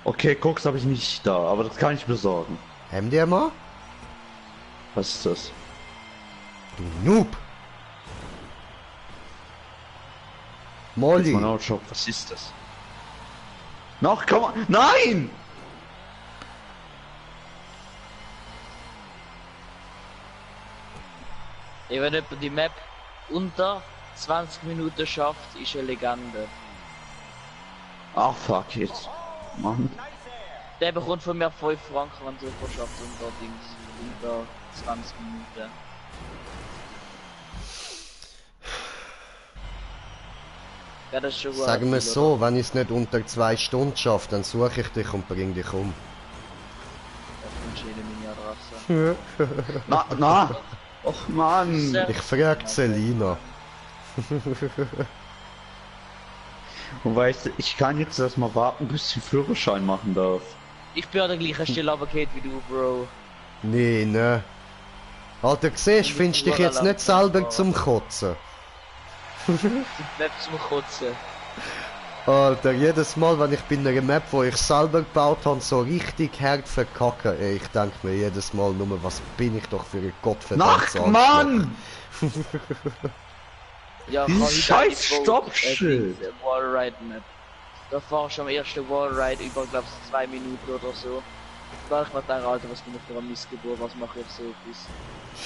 Okay, Koks habe ich nicht da, aber das kann ich besorgen. MDMA? Was ist das? Du Noob! Molly! Jetzt mal Ausschauen, was ist das? Noch, komm on, nein! Ey, wenn jemand die Map unter 20 Minuten schafft, ist eine Legende. Ach fuck jetzt. Mann. Der bekommt von mir 5 Franken, wenn du es schafft unter Dings. Unter 20 Minuten. Ja, das ist schon gut. Sagen wir es so, wenn ich es nicht unter 2 Stunden schaffe, dann suche ich dich und bring dich um. Das wünsche ich meine Adresse. Na! Och Mann! Ich frag Selina. Und weißt du, ich kann jetzt erstmal warten, bis ich den Führerschein machen darf. Ich bin an der gleichen Stelle runtergefallen wie du, Bro. Nee, ne. Alter, siehst du, findest dich jetzt nicht selber zum Kotzen. Map zum Kotzen. Alter, jedes Mal, wenn ich bei einer Map, wo ich selber gebaut habe, so richtig hart verkacke, ey, ich denke mir jedes Mal nur, was bin ich doch für ein gottverdammtes Ach Mann! Ja, Dieses scheiß Stoppschild! Wallride Map. Da fahrst du am ersten Wallride über, glaubst du, 2 Minuten oder so. Da ich mir gedacht, Alter, was bin ich für ein Missgeburt, was mache ich so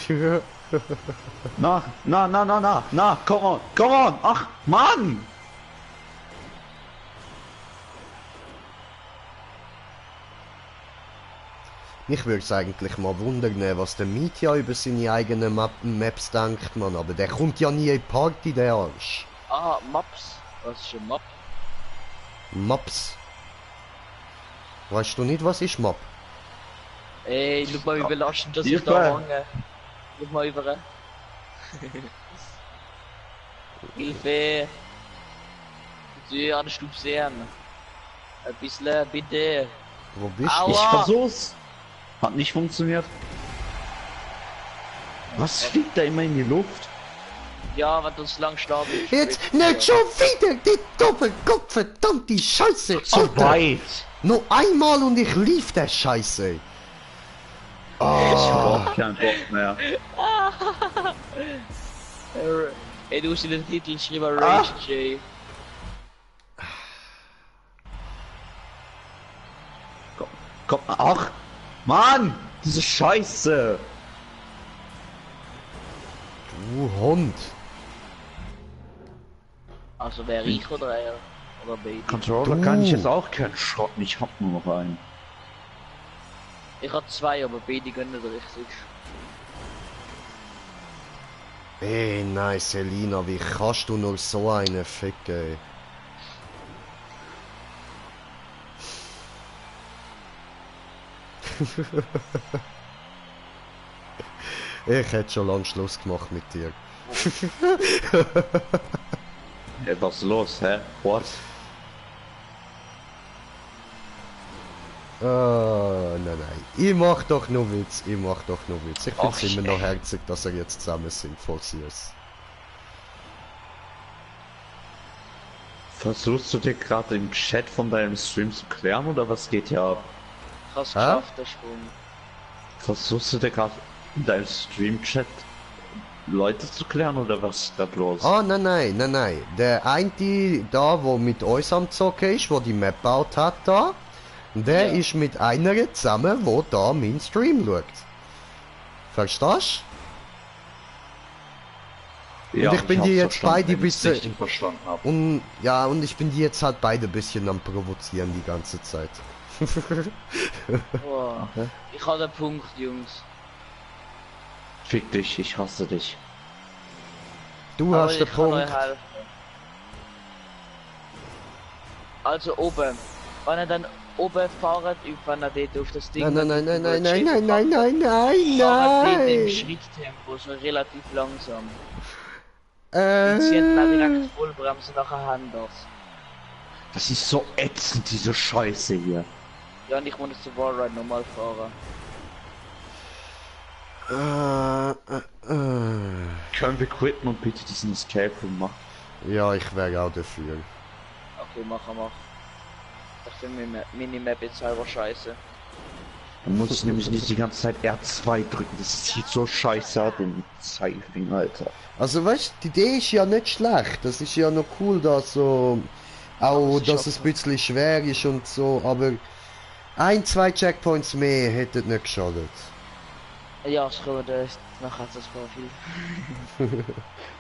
etwas? Na, come on, ach Mann! Mich würde es eigentlich mal wundern, was der Mietja über seine eigenen Maps denkt, man. Aber der kommt ja nie in die Party, der Arsch. Ah, Maps. Was ist ein Map? Maps. Weißt du nicht, was ist Map? Ey, schau mal, wie belastend das Hilfe. ich da hänge. Schau mal über. Hilfe! Bitte, an den Stub sehen. Ein bisschen, bitte. Wo bist Aua. du? Ich versuch's! Hat nicht funktioniert. Was fliegt da immer in die Luft? Ja, wenn du so lang starb bist. Jetzt nicht schon wieder, die Doppelkopf, verdammte Scheiße! Zu Alter, weit! nur einmal und ich lief der Scheiße! Ich hab keinen Bock mehr. Ey, du hast in den Titel geschrieben, Rage J. Komm, ach! Mann! Diese Scheiße! Du Hund! Also wer ich oder er? Oder beide? Controller kann ich jetzt auch keinen schrotten, ich hab nur noch einen. Ich hab 2, aber beide gehen nicht richtig. Ey, nein, Selina, wie kannst du nur so eine ficken, ey? Ich hätte schon lange Schluss gemacht mit dir. Hey, was ist los, hä? What? Nein. Ich mach doch nur Witz, Ich Ach, find's immer noch herzig, dass wir jetzt zusammen sind, voll süß. Versuchst du dir gerade im Chat von deinem Stream zu klären oder was geht hier ab? Ich hab's geschafft, der Sprung. Versuchst du dir gerade in deinem Stream-Chat Leute zu klären oder was ist da los? Ah, nein. Der eine da, wo mit uns am Zocken ist, wo die Map gebaut hat da, der Ja. ist mit einer zusammen, wo da meinen Stream schaut. Verstehst Ja, und ich bin die hab's jetzt verstanden, beide wenn ich's bisschen- richtig verstanden hab. Und ja, und ich bin die jetzt halt beide ein bisschen am provozieren die ganze Zeit. Boah. Ich hab den Punkt, Jungs. Fick dich, ich hasse dich. Du Aber hast den ich kann euch Punkt. helfen. Also oben. Wenn ihr dann oben fahrt, wenn ihr dort auf das Ding... Nein, nein, nein, nein, nein, wo nein, nein, nein, nein, nein, fahrt dort im nein. Schritttempo, so relativ langsam. Die ziehen dann direkt Vollbremse nachher haben das. Das ist so ätzend, diese Scheiße hier. Ja, und ich muss jetzt zu Wallride normal fahren. Können wir quitten und bitte diesen Escape Room machen? Ja, ich wäre auch dafür. Okay, mach. Ich finde Minimap jetzt selber scheiße. Dann muss ich nämlich nicht die ganze Zeit R2 drücken. Das sieht so scheiße aus im Zeichen, Alter. Also weißt du, die Idee ist ja nicht schlecht. Das ist ja noch cool, dass so auch, dass es ein bisschen schwer ist und so, aber ein, zwei Checkpoints mehr hätte nicht geschadet. Ja, schon, nachher hat das voll viel.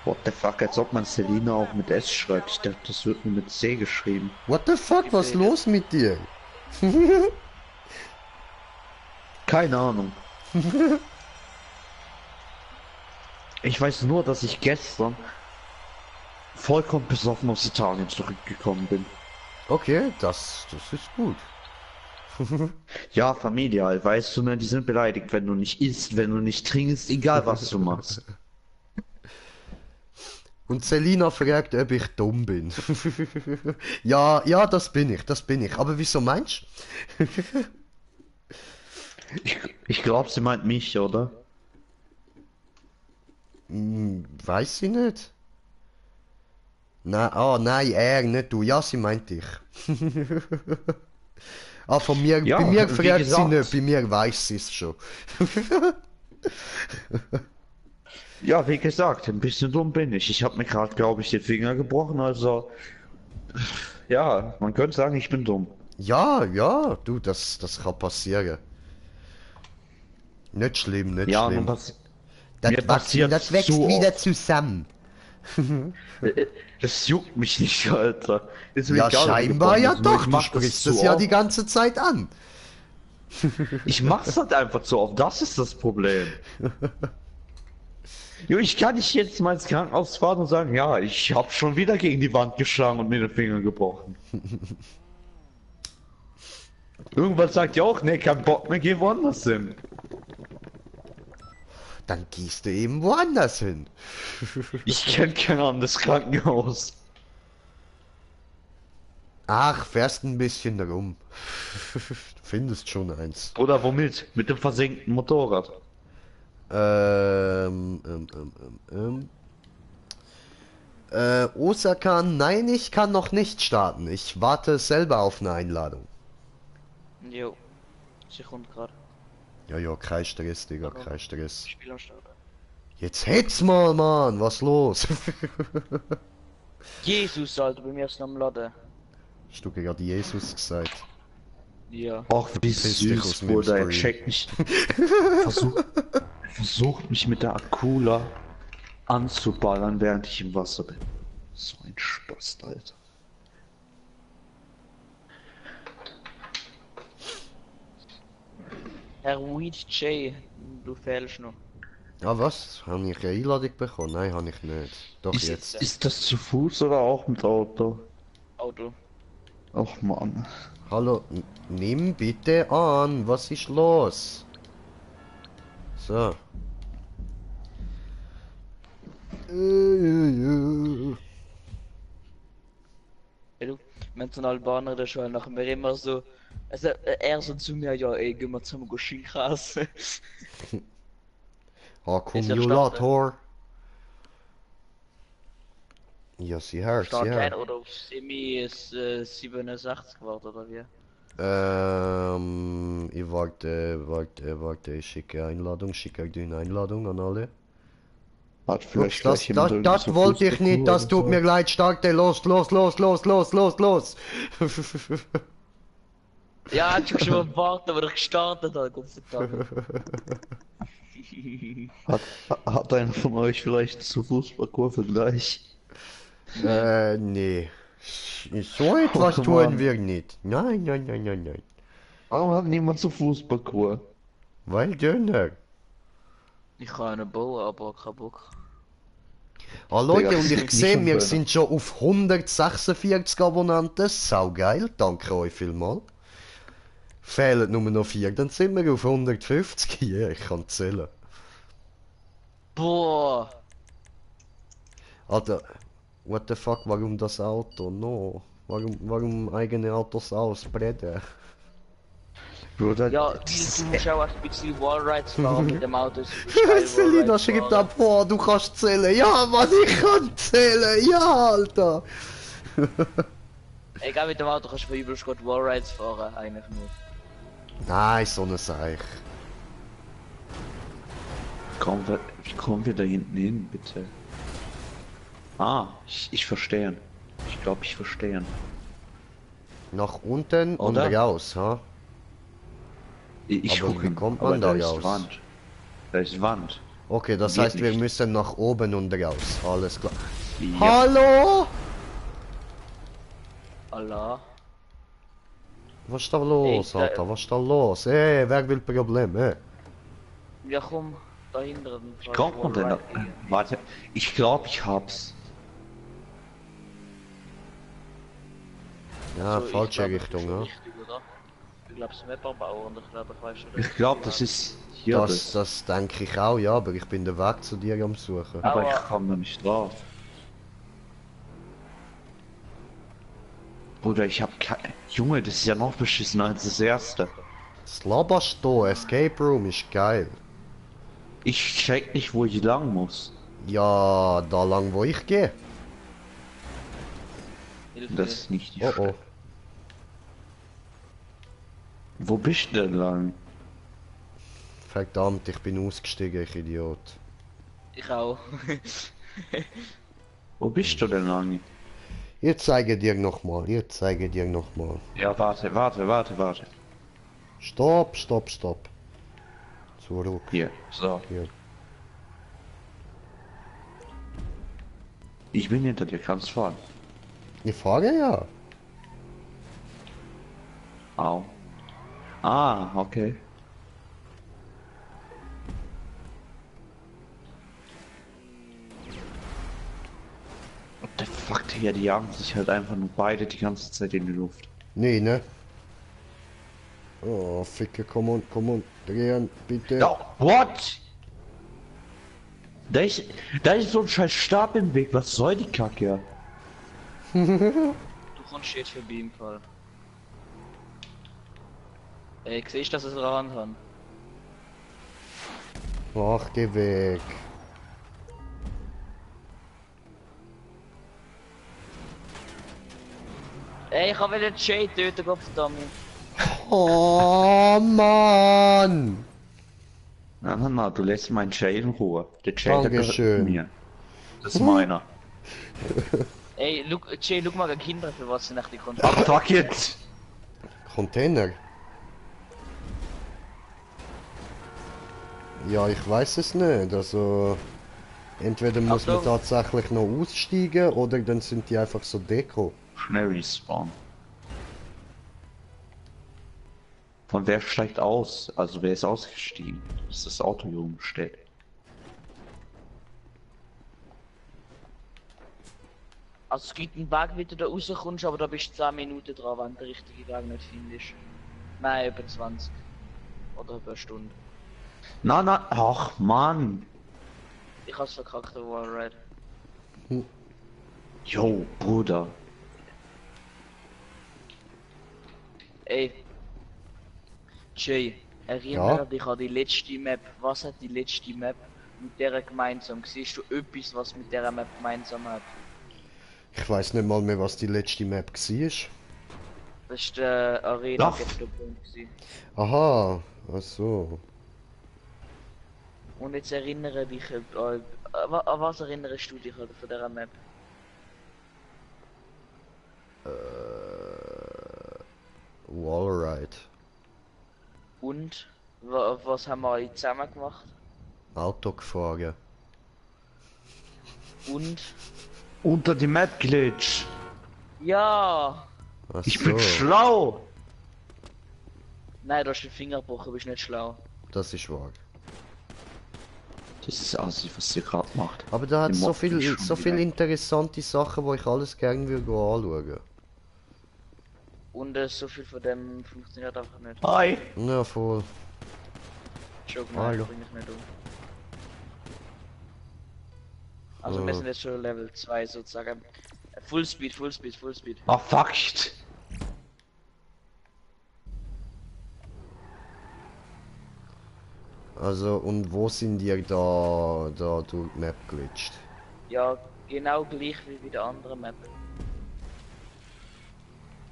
What the fuck, als ob man Selina auch mit S schreibt. Ich dachte, das wird nur mit C geschrieben. What the fuck, was ist los mit dir? Keine Ahnung. Ich weiß nur, dass ich gestern vollkommen besoffen aus Italien zurückgekommen bin. Okay, das ist gut. Ja, Familie, halt, weißt du, ne, die sind beleidigt, wenn du nicht isst, wenn du nicht trinkst, egal was du machst. Und Selina fragt, ob ich dumm bin. Ja, das bin ich. Aber wieso meinst du? Ich glaube, sie meint mich, oder? Weiß ich nicht. Nein, er, nicht du. Ja, sie meint dich. Von mir, Ja, bei mir wie fragt sie gesagt. nicht, bei mir weiß sie es schon. Ja, wie gesagt, ein bisschen dumm bin ich. Ich habe mir gerade, glaube ich, den Finger gebrochen, also... Ja, man könnte sagen, ich bin dumm. Ja, du, das kann passieren. Nicht schlimm, nicht Ja, schlimm. nun mir Das passiert wächst zu wieder oft. zusammen. Das juckt mich nicht, Alter. Ist mir Ja, egal, scheinbar wie ja gekommen ist, nur doch, ich du mach sprichst zu das ja oft. die ganze Zeit an. Ich mach's halt einfach zu oft, das ist das Problem. Jo, ich kann nicht jetzt mal ins Krankenhaus fahren und sagen, ja, ich hab schon wieder gegen die Wand geschlagen und mir den Finger gebrochen. Irgendwann sagt ihr auch, ne, kein Bock mehr, geh woanders hin. Dann gehst du eben woanders hin. Ich kenn kein anderes Krankenhaus. Ach, fährst ein bisschen rum. Du findest schon eins. Oder womit? Mit dem versenkten Motorrad. Osaka, nein, ich kann noch nicht starten. Ich warte selber auf eine Einladung. Jo. Sie kommt gerade. Ja, kein Stress, Digga, kein Stress. Spiel am Start. Jetzt hetz mal, Mann, was los? Jesus, Alter, bei mir ist noch am Laden. Hast du gerade Jesus gesagt? Ja. Och, wie Piss dich aus süß, meinem Bruder, er Stream. checkt mich. Versucht mich mit der Akula anzuballern, während ich im Wasser bin. So ein Spaß, Alter. Herr Weed J, du fehlst noch. Ah, was? Habe ich eine Einladung bekommen? Nein, habe ich nicht. Doch jetzt. Ist das zu Fuß oder auch mit Auto? Auto. Och Mann. Hallo, nimm bitte an, was ist los? So. Ja, du, wenn so ein Albaner da schon nach mir immer so. Also, er so zu mir, ja, ey, gehen wir zusammen Schienkrasse. Akkumulator. Ja, sie hört, Start sie ein hört. oder auf Semi ist 67 geworden oder wie? Ich warte, ich schicke Einladung, schicke dir eine Einladung an alle. Hat Ups, vielleicht das, gleich jemand das, irgendwie das so wollte ich Fußballkur nicht, das oder tut so? mir leid, starte, los. Ja, hat schon mal gewartet, aber ich gestartet hat, Gott sei Dank. Hat einer von euch vielleicht zu Fußballkur-Vergleich? Nee. So etwas Oh, tun Mann. wir nicht. Nein. Warum hat niemand zu Fußballkur? Weil Döner. Ich kann einen bauen, aber kein Bock. Ah Leute, Digga, und ich nicht sehe, wir umgehen. sind schon auf 146 Abonnenten. Saugeil, danke euch vielmals. Fehlen nur noch 4, dann sind wir auf 150. Ja, ich kann zählen. Boah! Alter, what the fuck, warum das Auto? No. Warum eigene Autos ausbrennen? Bruder, Ja, du musst auch ein bisschen Wallrides fahren mit dem Auto. ist super geil, Selina Wallrides schreibt fahren. ab, boah, du kannst zählen. Ja, Mann, ich kann zählen. Ja, Alter. Egal, mit dem Auto kannst du von übelst gut Wallrides fahren, eigentlich nur. Nein, so eine Sache. wie kommen wir da hinten hin, bitte? Ah, ich verstehe. Ich glaube, ich verstehe. Nach unten Oder? und raus, ha? Ich Aber gucke, wie kommt aber man da da ist raus? Wand. Da ist Wand. Okay, das Geht heißt, wir nicht. müssen nach oben und raus. Alles klar. Ja. Hallo? Allah. Was ist da los, Ey, Alter? Was ist da los? Ey, wer will Probleme? Ja komm, da hinten. Wie kommt man denn da? Warte, ich glaube, ich hab's. Ja, So, ich falsche glaub, das Richtung, ist ja. richtig, oder? Ich glaube, das Mapperbauer und ich glaube, ich weiß schon. Ich glaube, das ist hier Das denke ich auch, ja, aber ich bin den Weg zu dir am Suchen. Aber Aber- ich komme da nicht drauf. Bruder, ich hab keine... Junge, das ist ja noch beschissener als das erste. Das laberst du, Escape Room ist geil. Ich check nicht, wo ich lang muss. Ja, da lang wo ich gehe. Hilfe. Das ist nicht die Oh Frage. oh. Wo bist du denn lang? Verdammt, ich bin ausgestiegen, ich Idiot. Ich auch. Wo bist du denn lang? Ich zeige dir nochmal, Ja, warte. Stopp. Zurück. Hier, so. Hier. Ich bin hinter dir, kannst fahren. Ich fahre ja. Au. Ah, okay. What the fuck, Digga, die jagen sich halt einfach nur beide die ganze Zeit in die Luft. Nee, ne? Oh, Ficke, komm on, drehen, bitte. Oh, what? Da ist so ein scheiß Stab im Weg, was soll die Kacke? Du kannst jetzt für im Fall. Ey, siehst du, dass es ran kann? Ach, geh weg. Ey, ich will den Jay töten, Gottverdammt. Oh, Mann. Na, du lässt meinen Jay in Ruhe. Der Jay, der Dankeschön. gehört mir. Das ist meiner. Ey, Jay, schau mal, Kinder, für was sie nach die Ach, Kontrolle. fuck it! Container. Ja, ich weiß es nicht. Also, entweder muss man Achtung. tatsächlich noch aussteigen oder dann sind die einfach so Deko. Schnell respawn. Von wer steigt aus? Also wer ist ausgestiegen? Ist das Auto hier umgestellt? Also es gibt einen Weg, wie du da rauskommst, aber da bist du 10 Minuten dran, wenn du den richtigen Weg nicht findest. Nein, über 20. Oder über eine Stunde. Na, ach Mann! Ich hab's verkackt, der Wallride. Jo, Bruder. Ey. Jay, erinnere dich an die letzte Map. Was hat die letzte Map mit der gemeinsam? Siehst du etwas, was mit der Map gemeinsam hat? Ich weiß nicht mal mehr, was die letzte Map war. Das ist der Arena Doch. Get Point gewesen. Aha, ach so. Und jetzt erinnere dich, an was erinnerst du dich von dieser Map? Wallride. Und was haben wir alle zusammen gemacht? Auto gefahren. Und Unter die Map Glitch. ja! Ach Ich so, bin schlau. Nein, du hast den Finger gebrochen, bist nicht schlau. das ist wahr. Das ist assi, was ihr gerade macht. Aber da hat Ihr so mobbt mich viel, schon so viel wieder. interessante Sachen, wo ich alles gerne würde anschauen. Und so viel von dem funktioniert einfach nicht. Hi! Ja, voll. Joke, Hallo. nein, bring ich nicht um. Also wir sind jetzt schon Level 2 sozusagen. Full Speed, Full Speed, Full Speed. Ah, fuck! Also, und wo sind ihr da durch die Map glitscht? Ja, genau gleich wie bei der anderen Map.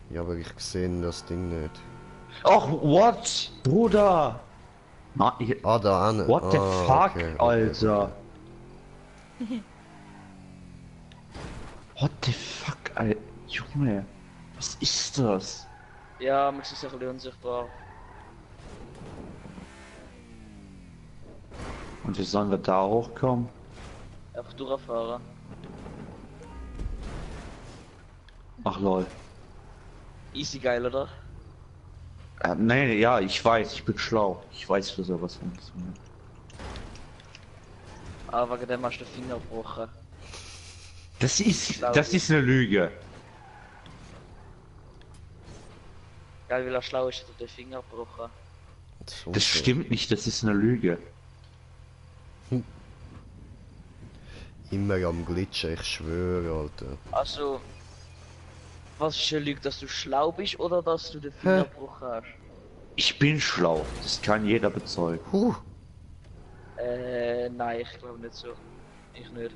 Ja, aber ich sehe das Ding nicht. Ach, what? Bruder! Na, ich, Ah, da an. what the fuck, okay, Alter? What the fuck, Alter? Junge, was ist das? Ja, man ist ein bisschen unsichtbar. Und wie sollen wir da hochkommen? Einfach durchfahren. Ach lol. Easy geil, oder? Nee, ja, ich weiß, ich bin schlau. Ich weiß, für sowas funktioniert. Aber wegen dem hast du den Finger gebrochen. Das ist eine Lüge. Geil, weil er schlau ist, hat er den Finger gebrochen. Das stimmt nicht, das ist eine Lüge. Immer am Glitchen, ich schwöre, Alter. Also, was ist eine Lüge, dass du schlau bist oder dass du den Finger gebrochen hast? Ich bin schlau, das kann jeder bezeugen. Nein, ich glaube nicht so. Ich nicht.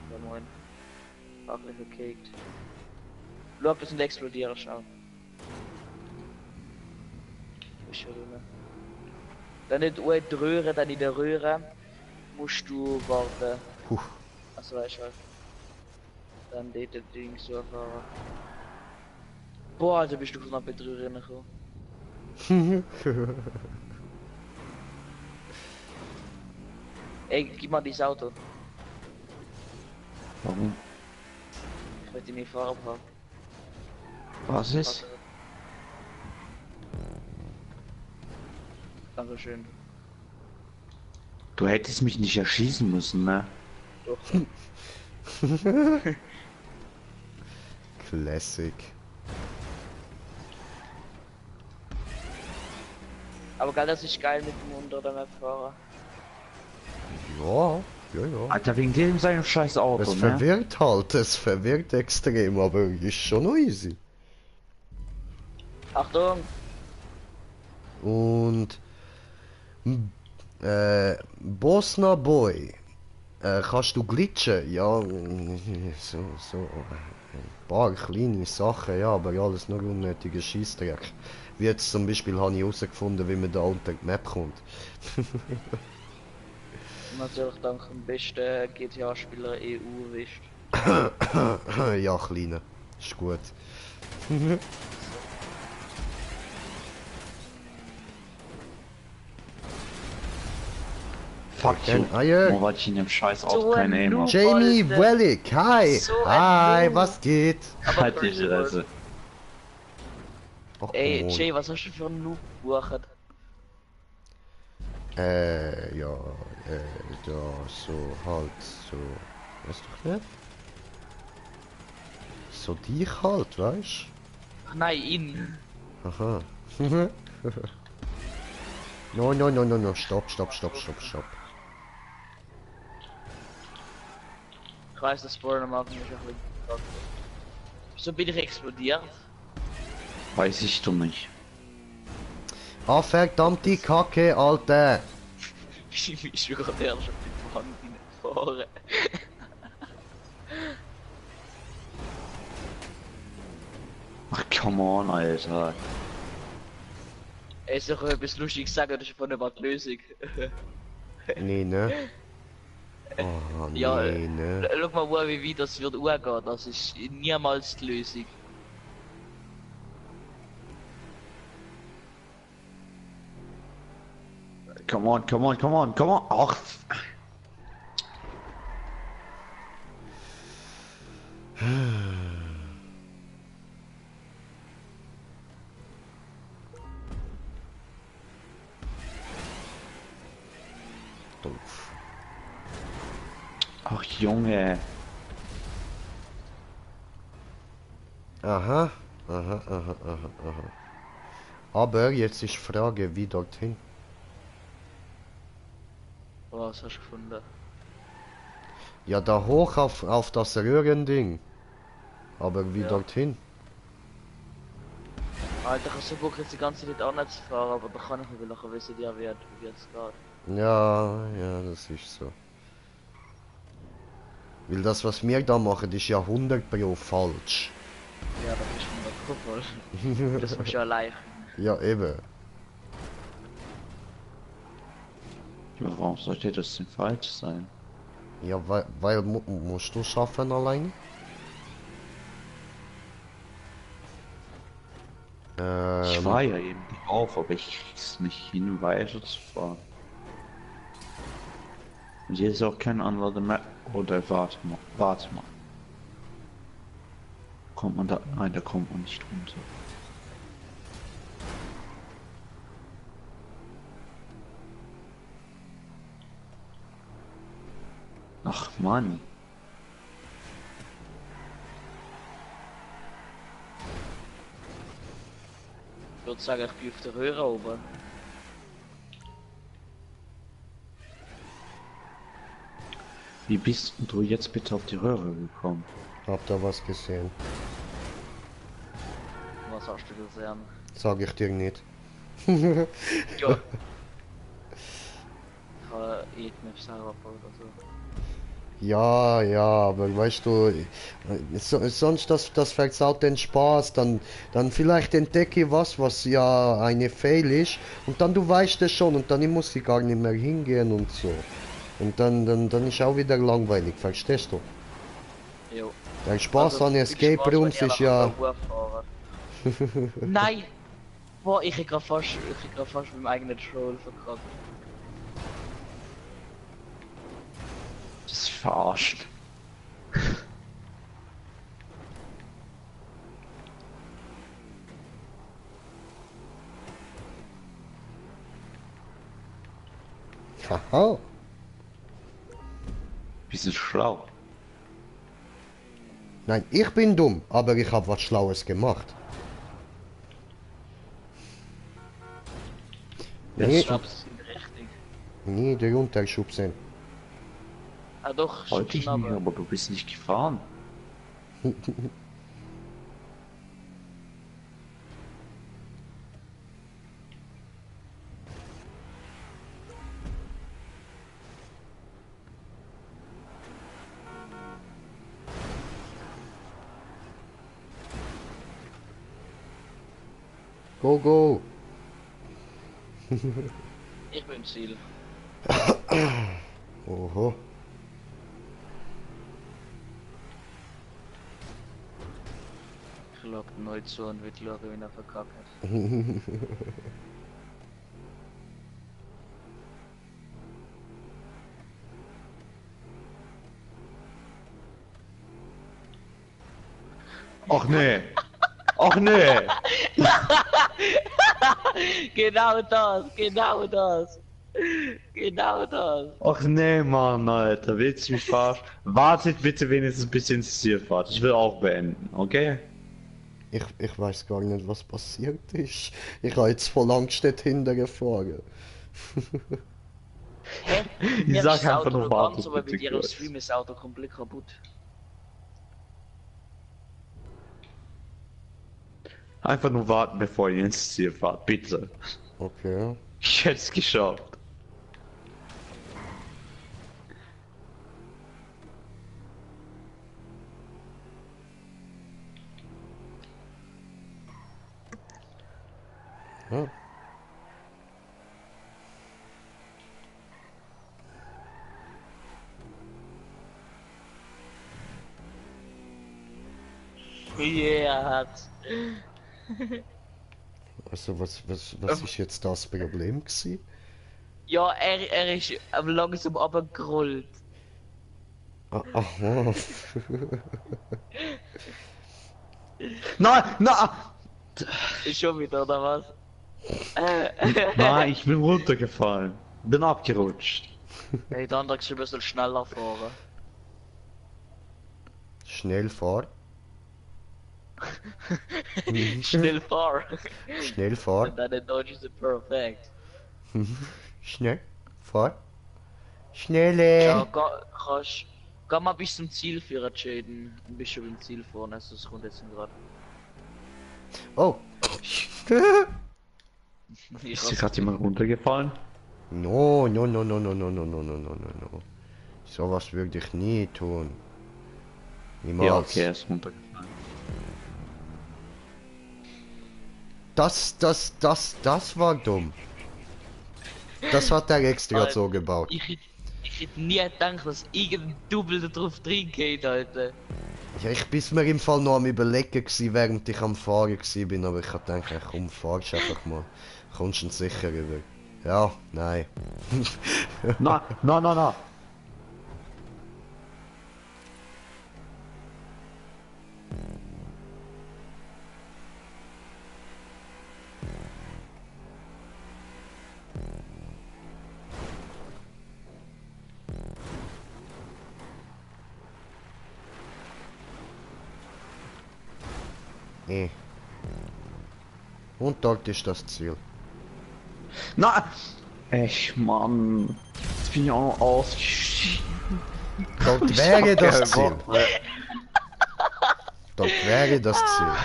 Ja moin. Fachlich gekickt. Schau, ob das nicht explodieren, schau. Ist schon drin. Dann nicht in die Röhre, dann in der Röhre musst du warten. Also weißt du halt. Dann dort das Ding so fahren. Boah, Alter, bist du knapp bei der Röhre reingekommen. Ey, gib mal dieses Auto. Warum? Ich will die nicht Farbe haben. Was ist? Dankeschön. Du hättest mich nicht erschießen müssen, ne? Doch. Classic. Aber geil, das ist geil mit dem unter der Map fahren. Ja, ja. Alter, wegen dem seinem scheiß Auto, Es ne? verwirrt halt, es verwirrt extrem, aber ist schon noch easy. Achtung! Und Bosna Boy, kannst du glitchen? Ja, so ein paar kleine Sachen, ja, aber alles nur unnötige Scheissdreck. Wie jetzt zum Beispiel habe ich herausgefunden, wie man da unter die Map kommt. Natürlich dank dem besten GTA-Spieler EU wischt. Ja, kleine, ist gut. Fuck you. Nur weil ich in dem scheiß Auto kein Aim hab. Jamie Wellick, hi! So ein Hi, Noob. was geht? Halt die Fresse. Och, Ey, moin. Jay, was hast du für einen Noob gebucht? Ja, da, so, halt, so, weißt du nicht? So dich halt, weißt Ach nein, ihn. du? Aha. No, stopp. Ich weiß, das Spoiler machen mich ein bisschen. Wieso bin ich explodiert? Weiß ich doch nicht. Ah, verdammte Kacke, Alter! Ich bin schon gerade erst auf die Wand hingefahren. Ach, come on, Alter. Ey, ist doch etwas Lustiges sagen, das ist von der Lösung. Nee, ne? Oh, nee, Ja, ne? Schau mal, wie weit das wird umgehen. Das ist niemals die Lösung. Come on. Ach. doof. Ach Junge. Aha. Aber jetzt ist die Frage, wie dorthin? Was hast du gefunden? Ja, da hoch auf das Röhrending. Aber wie Ja. dorthin? Alter, ich hab so Bock jetzt die ganze Zeit anzufahren, aber da kann ich nicht nachher wissen, wie es geht. Ja, das ist so. Weil das, was wir da machen, ist ja 100% falsch. Ja, das ist schon mal voll. Das musst du ja allein. Ja, eben. Ja, warum sollte das denn falsch sein? Ja, weil musst du schaffen allein? Ich war ja eben drauf, aber ich krieg's nicht hin, weiter zu fahren. Und hier ist auch kein anderer Map. Oder warte mal. Kommt man da? Nein, da kommt man nicht runter. Ach Mann. Ich würde sagen, ich bin auf der Röhre oben. Wie bist du jetzt bitte auf die Röhre gekommen? Hab da was gesehen. Was hast du gesehen? Sag ich dir nicht. Ja. Ich habe Ethnic selber oder so. Ja, aber weißt du, sonst das versaut den Spaß, dann vielleicht entdecke ich was ja eine Fail ist und dann du weißt es schon und dann muss ich gar nicht mehr hingehen und so. Und dann ist auch wieder langweilig, verstehst du? Jo. Der Spaß Also, an viel Escape Spaß, Rooms wenn ihr ist ja... nachher fahren. Nein! Boah, ich hab grad fast mit dem eigenen Troll verkackt. Das ist verarscht. Haha. Bisschen schlau. Nein, ich bin dumm, aber ich habe was Schlaues gemacht. Nee, Ich hab's richtig. nie der Unterschubsen. Ah doch, Wollte ich nicht, aber. aber du bist nicht gefahren. Go! Ich bin Ziel. Oho. Ich log neu zu und wird schauen, wenn er verkackt hat. Ach nee. Ach nee. Genau das. Ach nee, Mann, Alter. Willst du mich verarschen? Wartet bitte wenigstens bis ins Zielfahrt. Ich will auch beenden, okay? Ich weiß gar nicht, was passiert ist. Ich habe jetzt voll Angst dort hintergefahren. Hä? Ich Mir sag ist das einfach Auto nur noch warten, ganz, aber bitte mit ihrem kurz. Stream ist das Auto komplett kaputt. Einfach nur warten, bevor ihr ins Ziel fahrt, bitte. Okay. Ich hätte es geschafft. Ja. Yeah. Also was ist jetzt das Problem gewesen? Ja, er ist langsam runtergerollt. Aha. Nein, nein! Ist schon wieder, oder was? Nein, ich bin runtergefallen. Bin abgerutscht. Hey, der andere soll ein bisschen schneller fahren. Schnell fahr. Schnell fahren. Schnell fahr. Deine Deutsch ist perfekt. Schnell fahr. Ja, Schnelle. geh mal bis zum Ziel führen, Jaden. Du bist schon beim Ziel vorne, also es kommt jetzt gerade. Oh. Ist hier gerade jemand runtergefallen? No. So was würde ich nie tun. Niemals. Ja, okay, er ist runtergefallen. Das war dumm. Das hat er extra so gebaut. Ich hätte nie gedacht, dass irgendein Double da drauf drin geht, Alter. Ja, ich bin mir im Fall noch am Überlegen gewesen, während ich am Fahren bin, aber ich hab gedacht, ja, komm, fahrst einfach mal. Kommst du sicher rüber. Ja, nein. Na. Nee. Und dort ist das Ziel. Na! Echt, Mann. Jetzt bin ich auch noch ausgeschieden. Dort wäre das Ziel. Dort wäre das Ziel.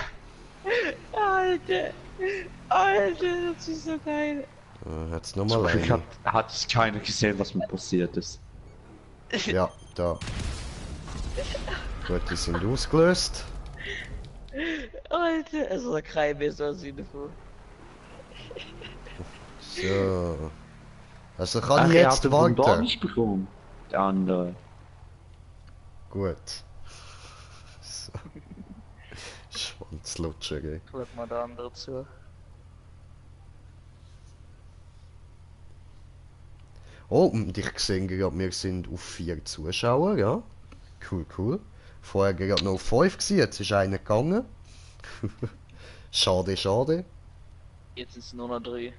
Alter, das ist so geil. Jetzt Zum nochmal Glück eine. hat es keiner gesehen, was mir passiert ist. Ja, da. Gut, die sind ausgelöst. Alter, es war kein besser Sinn davon. So. Also kann ich er jetzt hat den Punkt auch weiter. nicht bekommen. Der andere. Gut. So. Schwanzlutscher, ey. Schaut mal der andere zu. Oh, und ich sehe gerade, wir sind auf 4 Zuschauer, ja. Cool. Vorher gerade noch auf 5 gewesen, jetzt ist einer gegangen. Schade. Jetzt sind es nur noch 3.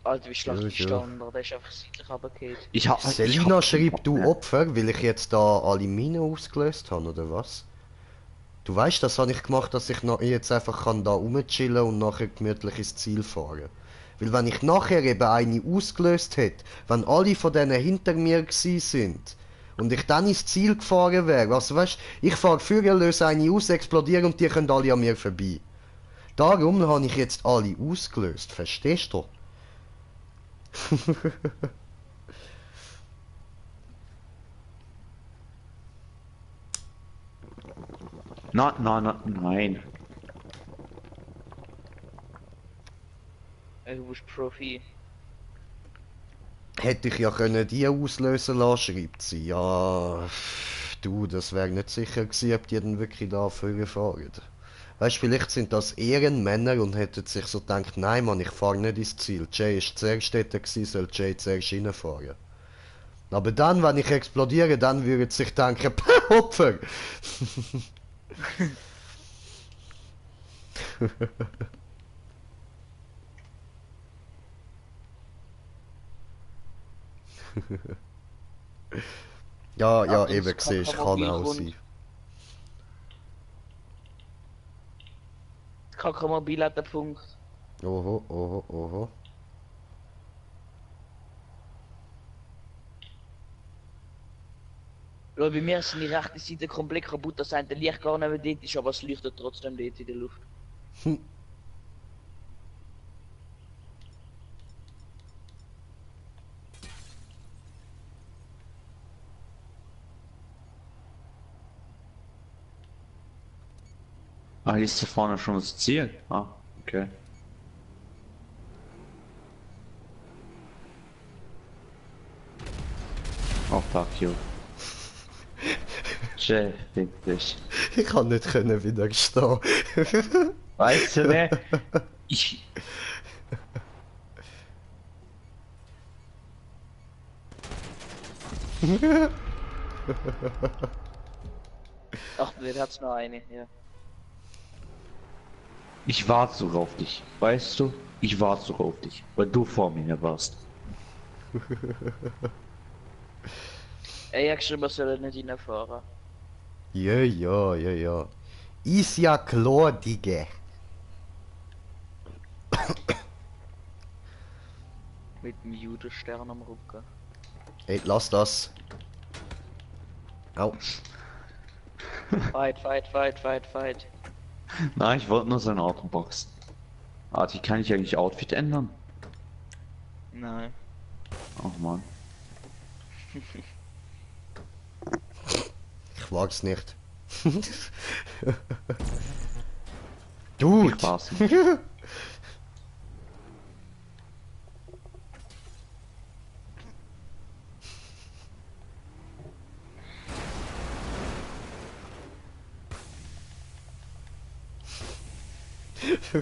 Alter, wie schlecht ist der andere? Der ist einfach seitlich runtergefallen. Selina schreibt, du Opfer, weil ich jetzt da alle Minen ausgelöst habe, oder was? Du weißt, das habe ich gemacht, dass ich noch jetzt einfach kann da rumchillen und nachher gemütlich ins Ziel fahren. Weil wenn ich nachher eben eine ausgelöst hätte, wenn alle von denen hinter mir gsi sind und ich dann ins Ziel gefahren wäre, also weißt, ich fahre vorher, löse eine aus, explodiere und die können alle an mir vorbei. Darum habe ich jetzt alle ausgelöst, verstehst du? Nein. Du bist Profi. Hätte ich ja können die auslösen lassen, schreibt sie. Ja, du, das wäre nicht sicher gewesen, ob die dann wirklich da vorfahren. Weißt du, vielleicht sind das Ehrenmänner und hätten sich so gedacht, nein Mann, ich fahre nicht ins Ziel. Jay ist zuerst dort gewesen, soll Jay zuerst reinfahren. Aber dann, wenn ich explodiere, dann würden sie sich denken, Opfer! ja, eben siehst, kann auch sein. Das Kackermobil hat den Punkt. Oho. Schau, bei mir ist die rechte Seite komplett kaputt, das eine Licht gar nicht mehr dort ist, aber es leuchtet trotzdem dort in der Luft. Ah, hier ist da vorne schon das Ziel. Ah, okay. Oh, fuck you. Jay, fick dich. Ich kann nicht widerstehen. Weißt du, ne? Ich... Ach, wer hat's noch eine, ja. Ich warte sogar auf dich. Weißt du? Ich warte sogar auf dich, weil du vor mir warst. Ey, ich geschrieben, wir sollen nicht reinfahren. Ja. Ist ja klar, Digga. Mit dem Judenstern am Rücken. Ey, lass das. Au. Fight. Nein, ich wollte nur sein Auto boxen. Ah, die kann ich eigentlich Outfit ändern? Nein. Ach man. Ich wag's nicht. Dude! Ich war's nicht.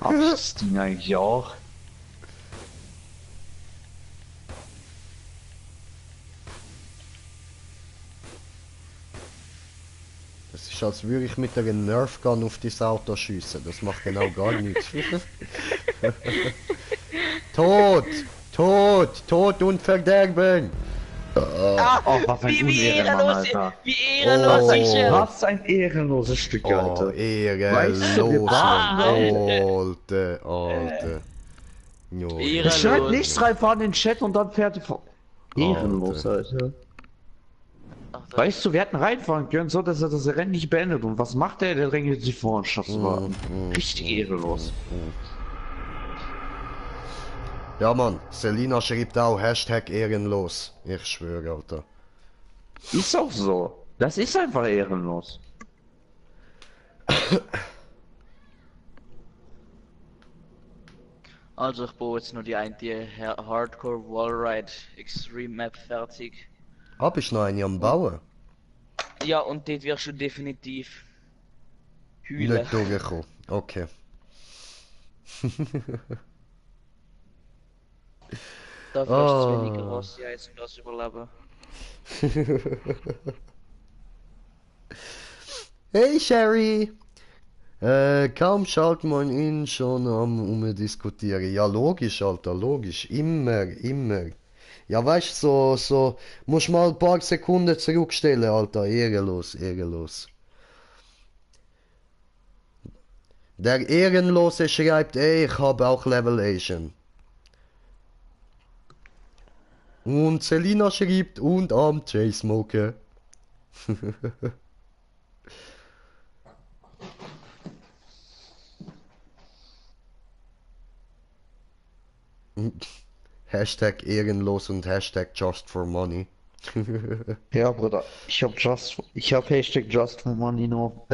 Hab ich das Ding eigentlich auch? Das ist, als würde ich mit einer Nerf Gun auf das Auto schiessen. Das macht genau gar nichts. Tod und Verderben! Oh, was ein Unehrenmann, Alter. Wie ehrenlos ist er! Was ein ehrenloses Stück, Oh, Alter. ehrenlos, Weißt Alter. Jo, Ehrenlos. Ich schreibe nichts reinfahren in den Chat und dann fährt er vor. Ehrenlos, Alter. Weißt du, wir hätten reinfahren können, so dass er das Rennen nicht beendet. Und was macht er? Der drängelt sich vor und schafft warten. Richtig ehrenlos. Ja, Mann, Selina schreibt auch Hashtag ehrenlos. Ich schwöre, Alter. Ist auch so. Das ist einfach ehrenlos. Also ich baue jetzt nur die eine Hardcore Wallride Extreme Map fertig. Hab ich noch eine am Bauen? Ja, und dort wirst du definitiv heulen. Nicht durchgekommen. Okay. Dafür hast du zu wenig Rossi Eis und das überleben. Hey Sherry! Kaum schaltet man ihn schon am diskutieren. Ja, logisch, Alter, logisch. Immer. Ja, weißt du, so, musst mal ein paar Sekunden zurückstellen, Alter. Ehrenlos. Der Ehrenlose schreibt, ey, ich habe auch Level Asian. Und Selina schreibt, und am J-Smoker. Hashtag ehrenlos und Hashtag just for money. Ja, Bruder, ich hab Hashtag just for money noch.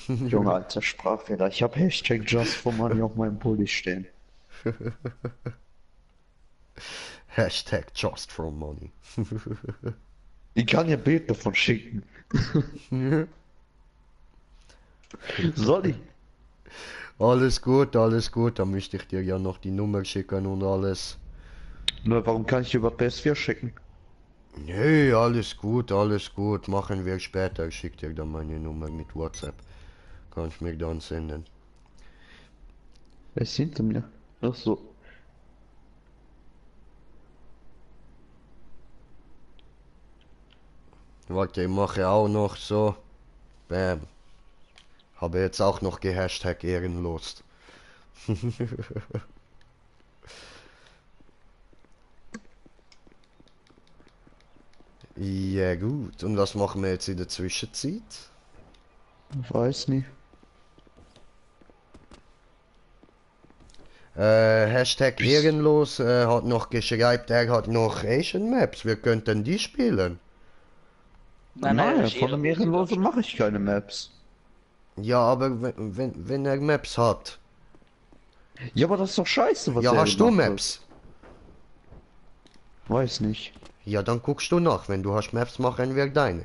Junge, alter Sprachfehler. Ich hab Hashtag just for money auf meinem Pulli stehen. Hashtag just for money. Ich kann ja Bild davon schicken. Soll ich? Alles gut, dann möchte ich dir ja noch die Nummer schicken und alles. Nur warum kann ich über PS4 schicken? Nee, alles gut, machen wir später. Ich schick dir dann meine Nummer mit WhatsApp. Kannst mir dann senden. Wer ist hinter mir? Ach so. Warte, ich mache auch noch so. Bam. Habe jetzt auch noch gehashtag ehrenlos. Ja gut, und was machen wir jetzt in der Zwischenzeit? Ich weiß nicht. Hashtag ehrenlos hat noch geschrieben, er hat noch Asian Maps, wir könnten die spielen. Nein, von dem Ehrenlosen mache ich keine Maps. Ja, aber wenn er Maps hat. Ja, aber das ist doch scheiße, was Ja, er hast du gemacht hat. Maps? Weiß nicht. Ja, dann guckst du nach. Wenn du hast Maps, machen wir deine.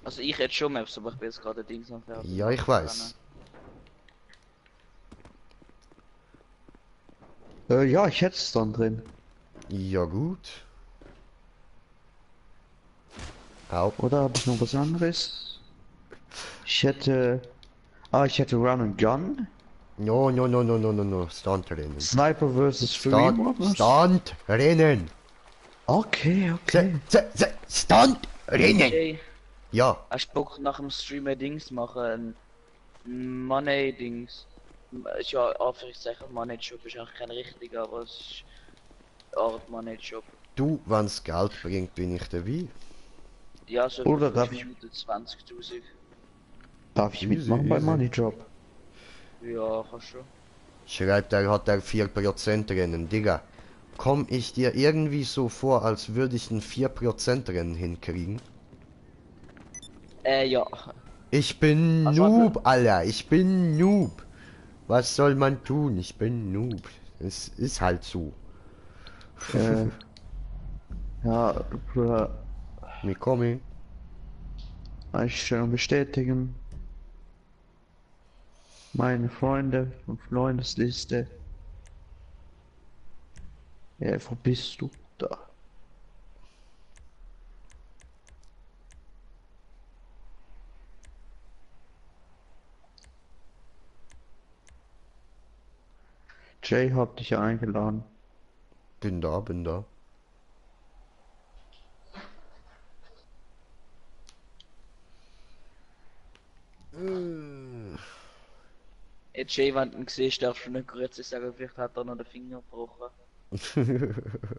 Also ich hätte schon Maps, aber ich bin jetzt gerade Dings am Fernsehen. Ja, ich weiß. Ja, ich hätte es dann drin. Ja, gut. Au. Oder habe ich noch was anderes? Ich hätte... Ah, ich hätte Run and Gun. No. Stunt-Rennen. Sniper vs. Free Modus. Stunt-Rennen. Okay, okay. Stunt-Rennen. Jay, Ja. hast du Bock nach dem Streamer Dings machen? Ein Money-Dings. Ist ja Anführungszeichen Money-Job, ist auch kein richtiger, aber es ist eine Art Money-Job. Du, wenn's Geld bringt, bin ich dabei. Ja, so Oder für darf 5 ich- Minuten 20.000. Darf ich Easy, mitmachen bei easy. Money Drop? Ja, kannst schon. Schreibt er, hat er 4% Rennen. Digga, komm ich dir irgendwie so vor, als würde ich ein 4% Rennen hinkriegen? Ja. Ich bin Also, Noob, Alter. Ich bin Noob. Was soll man tun? Ich bin Noob. Es ist halt so. Ja, Bruder. Willkommen. Einstellung bestätigen. Meine Freunde und Freundesliste. Ja, wo bist du? Da. Jay hat dich eingeladen. Bin da. Jetzt Jay, wenn du ihn siehst, darfst du nicht kurz sagen, vielleicht hat er noch den Finger gebrochen.